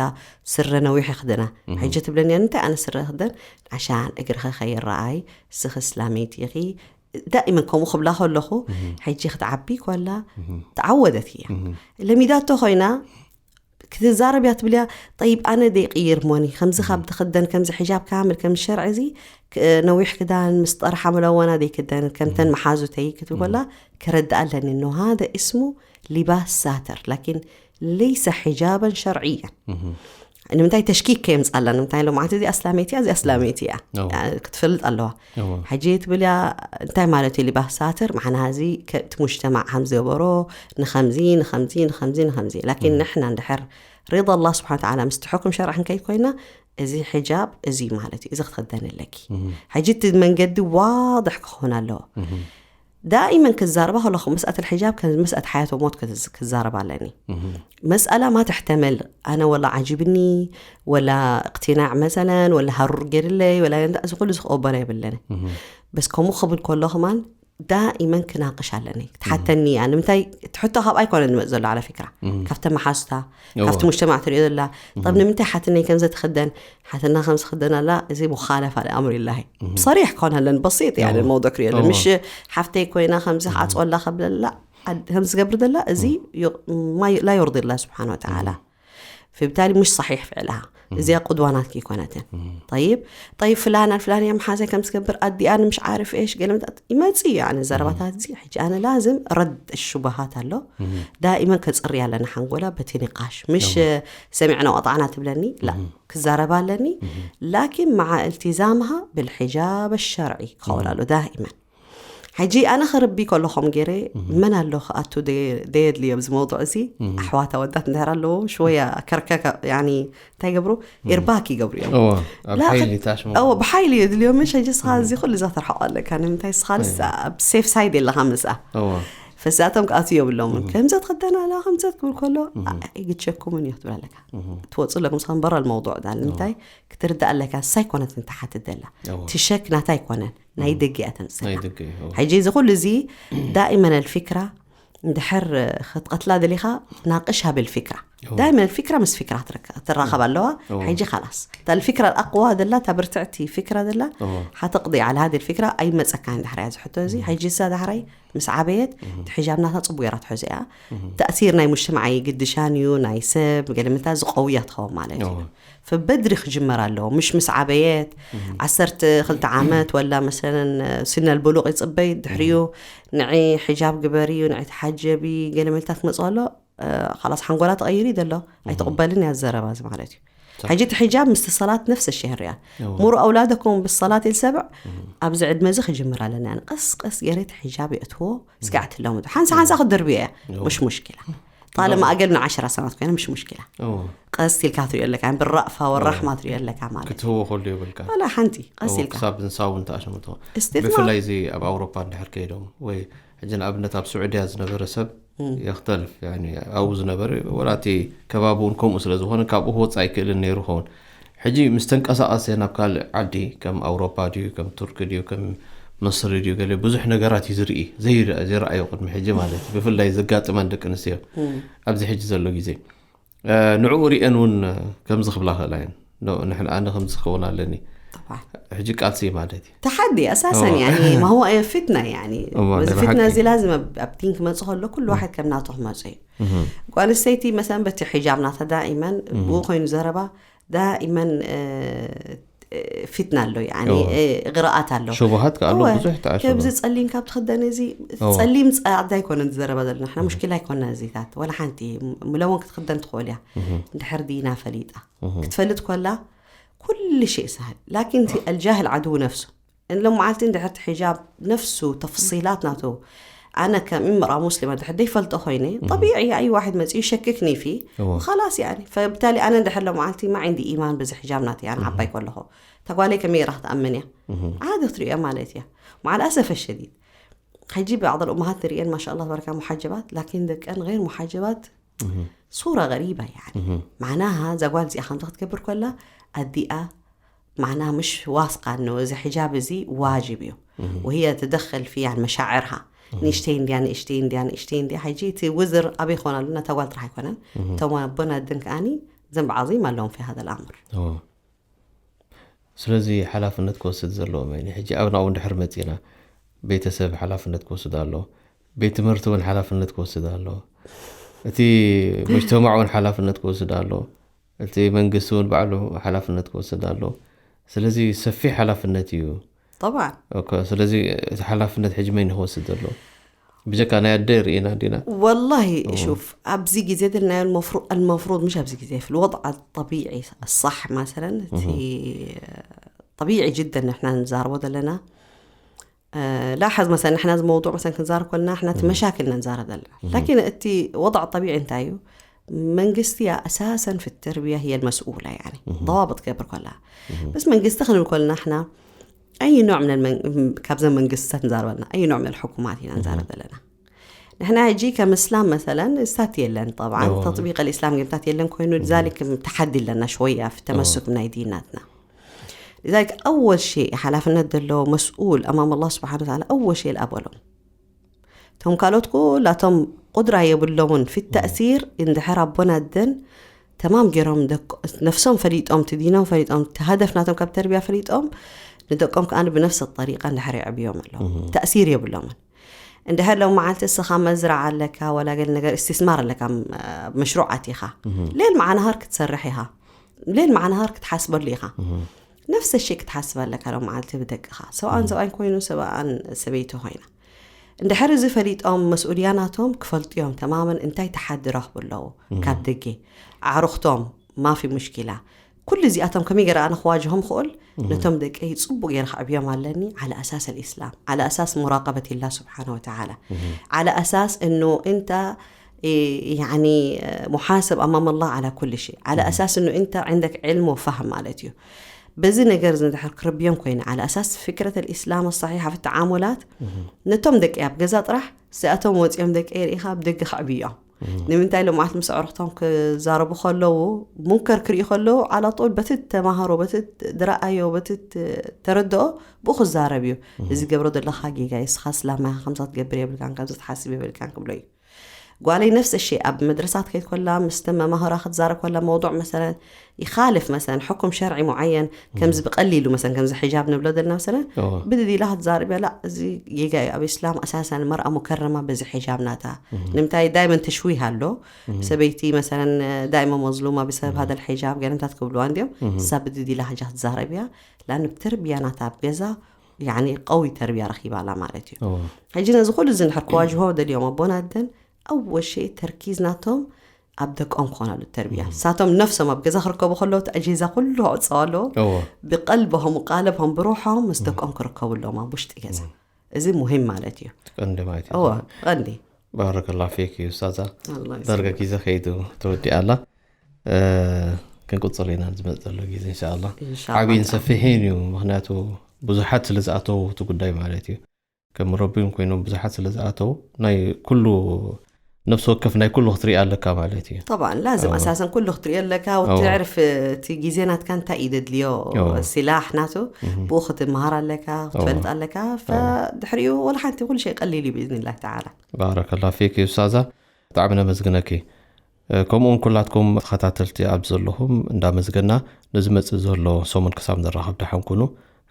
ስረ ነዊሕ ይኽደና ሕጂ ትብለኒ እንታይ ኣነ ስረ ክደን عشان እግርኺ ከይረኣይ ስኺ እስላመይቲ ኢኺ دائما ከምኡ ክብላ ከለኹ ሕጂ ክትዓቢ ከላ ተዓወደት እያ ለሚዳቶ ኮይና ክትዛረብ እያ ትብል እያ طيب ኣነ ደይቅይር ሞኒ ከምዚ ካብ ትኽደን ከምዚ ሒጃብ ካምል ከም ሸርዒ እዚ ነዊሕ ክዳን ምስ ጠርሓ መለወና ደይክደን ከምተን መሓዙተይ ክትብል ከላ ክረድእ ኣለኒ ነው هذا اسمه لباس ساتر لكن ليس حجابا شرعيا ንምንታይ ተሽኪክ ከየምፅኣላ ንምንታይ ሎማዓንቲ እዚ ኣስላመይቲ እያ እዚ ኣስላመይቲ እያ ክትፈልጥ ኣለዋ ሕጂ ትብል እያ እንታይ ማለት እዩ ሊባስ ሳትር ማዕና እዚ እቲ ሙጅተማዕ ከም ዝገበሮ ንኸምዚ ንኸምዚ ንኸምዚ ንኸምዚ ላኪን ንሕና እንድሕር رضا الله سبحانه وتعالى ምስቲ ሕኩም ሸርዕ ክንከይድ ኮይና እዚ ሕጃብ እዚ ማለት እዩ እዚ ክትኽደን ኣለኪ ሕጂ እቲ መንገዲ ዋضሕ ክኸውን ኣለዎ دائما ክዛረባ ከለኹ مسألة الحجاب ከም مسألة حياة وموت ክዛረብ ኣለኒ مسألة ما تحتمل ኣነ ولا عاجبني ولا اقتناع مثلا ولا ሃሩር ገይርለይ ولا እዚ ኩሉ ዝክቕበሎ የብለኒ بس ከምኡ ክብል ከሎ ከማን دائما ክናቅሽ ኣለኒ ክትሓተኒ እያ ንምንታይ ትሕቶ ካብ ኣይኮነ ዝመፅ ዘሎ على فكرة ካብተ መሓዙታ ካብቲ ሙጅተማዕ ትሪኦ ዘላ طب ንምንታይ ሓትነይ ከምዘ ትኽደን ሓትና ከም ዝኽደን ኣላ እዚ مخالفة لأمر الله صريح ክኾን ኣለኒ بسيط يعني الموضوع ክሪኦ ኣለኒ مش ሓፍተይ ኮይና ከምዚ ክዓፅወላ ከብለላ ከም ዝገብር ዘላ እዚ لا يرضي الله سبحانه وتعالى فبالتالي مش صحيح فعلها እዚኣ ቁድዋ ናትኪ ይኮነትን طيب طيب فلانة الفلانية መሓዘይ ከም ዝገብር ኣዲኣን مش عارف ايش ገለ ይመፅእ እዩ ኣነ ዘረባታት እዚ ሕጂ ኣነ لازم رد الشبهات ኣሎ دائما ከፅሪ ኣለና ሓንጎላ በቲ نقاش مش سمعنا وأطعنا ትብለኒ لا ክዛረባ ኣለኒ لكن مع التزامها بالحجاب الشرعي ክኸውን ኣሎ دائما ሕጂ ኣነ ክርቢ ከለኹም ገይረ መን ኣሎ ክኣቱ ደየድልዮ ኣብዚ መውضዕ እዚ ኣሕዋት ኣወዳት እንድሕር ኣለዎ ሽወያ ከርከከ يعني እንታይ ይገብሩ ኢርባክ ይገብሩ እዮም እዎ ኣብ ሓይሊ ታሽሙ እዎ ብሓይሊ የድልዮ ምሽ ሕጂ ስኻ እዚ ኩሉ እዛ ተርሓቆ ኣለካ ንምንታይ ስኻ ልሳ ኣብ ሴፍ ሳይድ የለኻ ምስኣ እዎ ፈሳቶም ክኣቱ የብሎምን ከምዘ ትኸደና ኣለዋ ከምዘ ትብል ከሎ ኣይግቸኩምን እዩ ክትብል ኣለካ ትወፁ ኣለኩም ስኻ ንበራ الموضوع ዳ ንምንታይ ክትርዳእ ኣለካ ንሳ ኣይኮነትን ትሓትት ዘላ እዎ ትሸክ ናታ ኣይኮነን ናይ ደገ እያ ተምፅላ ናይ ደገ እዩ። ሕጂ እዚ ኩሉ እዚ دائما الفكرة እንድሕር ክትቐትላ ደሊኻ ናቅሻ بالفكرة እዎ። دائما الفكرة ምስ فكرة ትራኸብ ኣለዋ እዎ። ሕጂ خلاص እታ الفكرة الأقوى ዘላ እታ ብርትዕቲ فكرة ዘላ እዎ። حتقضي على هذه الفكرة ኣይመፀካን ድሕር እያ ዝሕቶ እዚ ሕጂ እሳ ዳሕራይ ምስ ዓበየት እቲ ሕጃብ ናታ ፅቡቅ ገይራ ትሕዞ እያ ተእሲር ናይ ሙጅተማዕ ኣይግድሻን እዩ ናይ ሰብ ገለመታ ዝቀውያ ትኸውን ማለት እዩ እዎ። فبدري ክጅመር ኣለዎ مش ምስ ዓበየት ዓሰርተ ክልተ ዓመት ወላ مثلا سن البلوغ ይፅበይ ድሕሪኡ ንዒ ሕጃብ ግበሪ ንዒ ተሓጀቢ ገለ መልታት ክመፅእ ኣሎ خلاص ሓንጎላ ተቐይር እዩ ዘሎ ኣይትቕበልን እያ ዘረባ እዚ ማለት እዩ ሕጂ እቲ ሕጃብ ምስቲ ሰላት ነፍሰ ሸህር እያ ሙሩ ኣውላደኩም ብሰላት ኢልሰብዕ ኣብዚ ዕድመ እዚ ክጅምር ኣለና ቀስ ቀስ ገይረ እቲ ሕጃብ የእትዎ ስጋዕት ኣለሙ ሓንሳ ሓንሳ ክደርብዮ እያ مش مشكلة طالما أقل من عشر سنوات كان مش مشكلة قصتي الكاثري يقول لك عن بالرأفة والرحمة تري يقول لك عمالي ክትህዎ ከሉ ይብልካ ولا حنتي قصتي እዎ፣ الكاثري ክሳብ ንሳው እንተኣሸምቶ استثناء ብፍላይ እዚ ኣብ ኣውሮፓ እንድሕር ከይዶም ወይ ሕጂ ንኣብነት ኣብ ስዑድያ ዝነበረ ሰብ የክተልፍ። ያኒ ኣብኡ ዝነበረ ወላ እቲ ከባቢ እውን ከምኡ ስለ ዝኾነ ካብኡ ክወፅእ ኣይክእልን ነይሩ ኸውን። ሕጂ ምስ ተንቀሳቐሰ ናብ ካልእ ዓዲ፣ ከም ኣውሮፓ ድዩ፣ ከም ቱርኪ ድዩ፣ ከም ምስሪ ድዩ፣ ገለ ብዙሕ ነገራት እዩ ዝርኢ፣ ዘይረአ ዘይረኣዮ ቅድሚ ሕጂ ማለት እዩ። ብፍላይ ዘጋጥመን ደቂ ኣንስትዮ ኣብዚ ሕጂ ዘሎ ግዜ፣ ንዕኡ ሪአን እውን ከምዚ ክብላ ክእላ እየን። ንሕን ኣነ ከምዚ ክኸውን ኣለኒ። ሕጂ ቃልሲ ማለት እዩ። ተሓዲ ኣሳሰን ያኒ ማህዋ ፊትና ያኒ በዚ ፊትና እዚ ላዝም ኣብ ቲንክ መጽ ከሎ ኩሉ ዋሕድ ከም ናቱ ክመጽ እዩ። ጓል ኣንስተይቲ መሰን በቲ ሒጃብ ናታ ዳኢመን ብኡ ኮይኑ ዘረባ ዳኢመን ፊትና ኣሎ ያኒ ግርኣት ኣሎ። ሸቡሃት ከኣ ኣሎ ብዙሕ ተኣሸቡ። ከብዚ ጸሊም ካብ ትኽደን እዚ ጸሊም ጻዕዳ ኣይኮነን ዝዘረባ ዘለና ንሕና ሙሽኪላ ኣይኮና እዚታት ወላ ሓንቲ ምለውን ክትኽደን ትኽእል እያ። እንድሕር ዲና ፈሊጣ ክትፈልጥ ኮላ ኩሉ ሸይ ሳህል ላኪን እቲ ኣልጃህል ዓድው ነፍሱ እንሎም መዓልቲ እንድሕር እቲ ሒጃብ ነፍሱ ተፍሲላት ናቱ ኣነ ከም እምራ ሙስሊማ ድሕር ደይፈልጦ ኮይነ ጠቢዒ ኣይ ዋሕድ መፅኡ ይሸክክኒ ፊ ኸላስ ያኒ ፈብታሊ ኣነ እንድሕር ሎም መዓልቲ ማዒ እንዲ ኢማን በዚ ሒጃብ ናት ያኒ ዓባይ ከለኹ ተጓለይ ከመይ ራ ክትኣምን እያ ዓዲ ክትሪኦ ማለት እያ። مع الأسف الشديد ሕጂ بعض الأمهات ንሪኤን ማሻ الله تبارك ሙሓጀባት ላኪን ደቀን غير ሙሓጀባት صورة غريبة يعني معناها እዛ ጓል እዚኣ ከምዚ ክትገብር ከላ ኣዲኣ معناها مش واثقة إنه እዚ حجاب እዚ واجب እዩ وهي تدخل في يعني مشاعرها ንእሽተይ እንድያ ንእሽተይ እንድያ ንእሽተይ እንድያ ሕጂ እቲ ውዝር ኣበይ ይኾን ኣሎ ነታ ጓል ጥራሕ ኣይኮነን እቶም ኣቦን ኣደን ከኣኒ ذنب عظيم ኣለዎም في هذا الأمر ስለዚ ሓላፍነት ክወስድ ዘለዎ መን እዩ? ሕጂ ኣብ ናብኡ እንድሕር መፂና ቤተሰብ ሓላፍነት ክወስድ ኣሎ፣ ቤት ትምህርቲ እውን ሓላፍነት ክወስድ ኣሎ፣ እቲ ሙጅተማዕ እውን ሓላፍነት ክወስድ ኣሎ፣ እቲ መንግስቲ እውን ባዕሉ ሓላፍነት ክወስድ ኣሎ። ስለዚ ሰፊሕ ሓላፍነት እዩ። طبعا ስለዚ እቲ ሓላፍነት ሕጂ መን ክወስድ ዘሎ? ብጀካ ናይ ኣደ ርኢና ዲና والله شوف ኣብዚ ግዜ دلنايو المفروض المفروض مش ኣብዚ ግዜ في الوضع الطبيعي الصح مثلا እቲ طبيعي جدا ንሕና ንዛረቦ ዘለና لاحظ مثلا ንሕና እዚ موضوع مثلا ክንዛረብ ከለና ንሕና እቲ መሻክል ነንዛረብ ዘለና لكن እቲ وضع طبيعي እንታይ እዩ መንግስቲ اساسا في التربيه هي المسؤوله يعني ضوابط كبر كلها بس መንግስቲ ክንብል ከለና ንሕና ኣይ ኖዕ ምን ካብዘን መንግስትታት ንዛረበልና ኣይ ኖዕ ምን ሕኩማት ኢና ንዛረብ ዘለና ንሕና ሕጂ ከም እስላም መሰለን እሳት የለን طبعا ተጥቢቅ ልእስላም ጌምታት የለን ኮይኑ ذلك ተሓዲ ኣለና ሽወያ ተመሱክ ናይ ዲናትና لذلك أول شيء ሓላፍነት ዘለዎ مسؤول أمام الله سبحانه وتعالى أول شيء الأب والأم እቶም ካልኦት ኩላቶም ቁድራ የብሎምን في التأثير እንድሕር ኣቦን ኣደን ተማም ገይሮም ነፍሶም ፈሊጦም እቲ ዲኖም ፈሊጦም እቲ ሃደፍ ናቶም ካብ ተርቢያ ፈሊጦም ንደቆም ከዓ ብነፍሲ ጠሪቃ እንድሕር የዕብዮም ኣለዉ ተእሲር የብሎምን እንድሕር ሎም መዓልቲ እስኻ መዝራዕ ኣለካ ወላ ገል ነገር እስትስማር ኣለካ መሽሩዓት ኢኻ ሌል መዓ ነሃር ክትሰርሕ ኢኻ ሌል መዓ ነሃር ክትሓስበሉ ኢኻ ነፍሰ ሸይ ክትሓስብ ኣለካ ሎም መዓልቲ ብደቅኻ ሰብኣን ሰብኣይን ኮይኑ ሰብኣን ሰበይቲ ኮይና እንድሕር እዚ ፈሊጦም መስኡልያ ናቶም ክፈልጡ እዮም ተማመን እንታይ ተሓዲ ረኽቡ ኣለዉ ካብ ደገ ኣዕሩኽቶም ማፊ ሙሽኪላ ኩሉ እዚኣቶም ከመይ ገይረ ኣነ ክዋጅሆም ክእል ነቶም ደቀይ ፅቡቅ ገይረ ከዕብዮም ኣለኒ على أساس الإسلام على أساس مراقبة الله سبحانه وتعالى على أساس إنه أنت يعني محاسب أمام الله على كل شيء على أساس إنه أنت عندك علم وفهم ማለት እዩ በዚ ነገር እዚ እንድሕር ክርብዮም ኮይነ على أساس فكرة الإسلام الصحيحة في التعاملات ነቶም ደቂ ኣብ ገዛ ጥራሕ እዚኣቶም ወፂኦም ደቂ ርኢኻ ኣብ ደገ ክዕብዮም ንምንታይ ሎማዓት ምስ ኣዕሩኽቶም ክዛረቡ ከለዉ ሙንከር ክርእዩ ከለዉ على طول በቲ ተማሃሮ በቲ ዝረኣዮ በቲ ተረድኦ ብኡ ክዛረብ እዩ እዚ ገብሮ ዘለኻ ጌጋ እዩ ስኻ ስላማይ ከምዛ ትገብር የብልካን ከምዚ ትሓስብ የብልካን ክብሎ እዩ ጓለይ ነፍሰ ሸይ ኣብ መድረሳ ክትከይድ ኮላ ምስ መማህራ ክትዛረብ ኮላ መውضوع መሰለን ይኻልፍ መሰለን ሕኩም ሸርዒ ሙዓየን ከምዚ ብቀሊሉ መሰለን ከምዚ ሕጃብ ንብሎ ዘለና መሰለን ብድድ ኢላ ክትዛረብ ያላ እዚ ጌጋ እዩ ኣብ እስላም ኣሳሳን መርኣ ሙከረማ በዚ ሕጃብ ናታ ንምንታይ ዳይመን ተሽዊህ ኣሎ ሰበይቲ መሰለን ዳይመ መዝሉማ ብሰብ ሃደ ሕጃብ ገለምታት ክብልዋ እንዲዮም እሳ ብድድ ኢላ ሕጃ ክትዛረብ እያ ላን ብተርቢያ ናታ ኣብ ገዛ ያኒ ቀዊ ተርቢያ ረኺባ ኣላ ማለት እዩ ሕጂ ነዚ ኩሉ እዚ ንድሕር ክዋጅሆ ደልዮም ኣቦና ኣደን ኣወል ሸይ ተርኪዝ ናቶም ኣብ ደቆም ክኾኑ ኣለዎ ተርቢያ ንሳቶም ነፍሶም ኣብ ገዛ ክርከቡ ከለዉ እቲ ኣጀዛ ኩሉ ክዕፀው ኣለዎ ብቀልብሆም ቃለብሆም ብሩሖም ምስ ደቆም ክርከቡ ኣለዎም ኣብ ውሽጢ ገዛ እዚ ሙሂም ማለት እዩ ቀንዲ ማለት እዩ ቀንዲ ባረከላ ፊክ እዩ ስታዛ ዳርጋ ግዜ ከይዱ ተወዲኣ ኣላ ክንቅፅል ኢና ዝመፅ ዘሎ ግዜ እንሻላ ዓብይን ሰፊሕን እዩ ምክንያቱ ብዙሓት ስለ ዝኣተው እቲ ጉዳይ ማለት እዩ ከም ረቢን ኮይኖም ብዙሓት ስለ ዝኣተው ናይ ኩሉ ነፍሲ ወከፍ ናይ ኩሉ ክትሪኣ ኣለካ ማለት እዩ። طبعا لازم اساسا ኩሉ ክትሪኦ ኣለካ። ወትዕርፍ እቲ ግዜ ናትካ እንታይ እዩ ደድልዮ፣ ስላሕ ናቱ ብኡ ክትመሃር ኣለካ፣ ክትፈልጥ ኣለካ። ፈድሕሪኡ ወላ ሓንቲ ኩሉ ሸይ ቀሊል እዩ ብኢዝኒላህ ተዓላ። ባረከላ ፊክ ኡስታዛ፣ ብጣዕሚ ነመስግነኪ። ከምኡውን ኩላትኩም ተኸታተልቲ ኣብ ዘለኹም እንዳመስገና፣ ንዝመጽእ ዘሎ ሰሙን ክሳብ ንራኸብ ደሓን ኩኑ።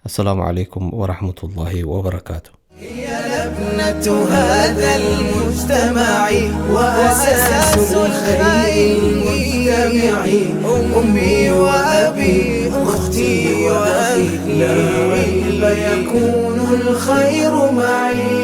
السلام عليكم ورحمة الله وبركاته. هي لبنة هذا المجتمع وأساس الخير المجتمع. أمي وأبي أختي وأخي لا ريب يكون الخير معي.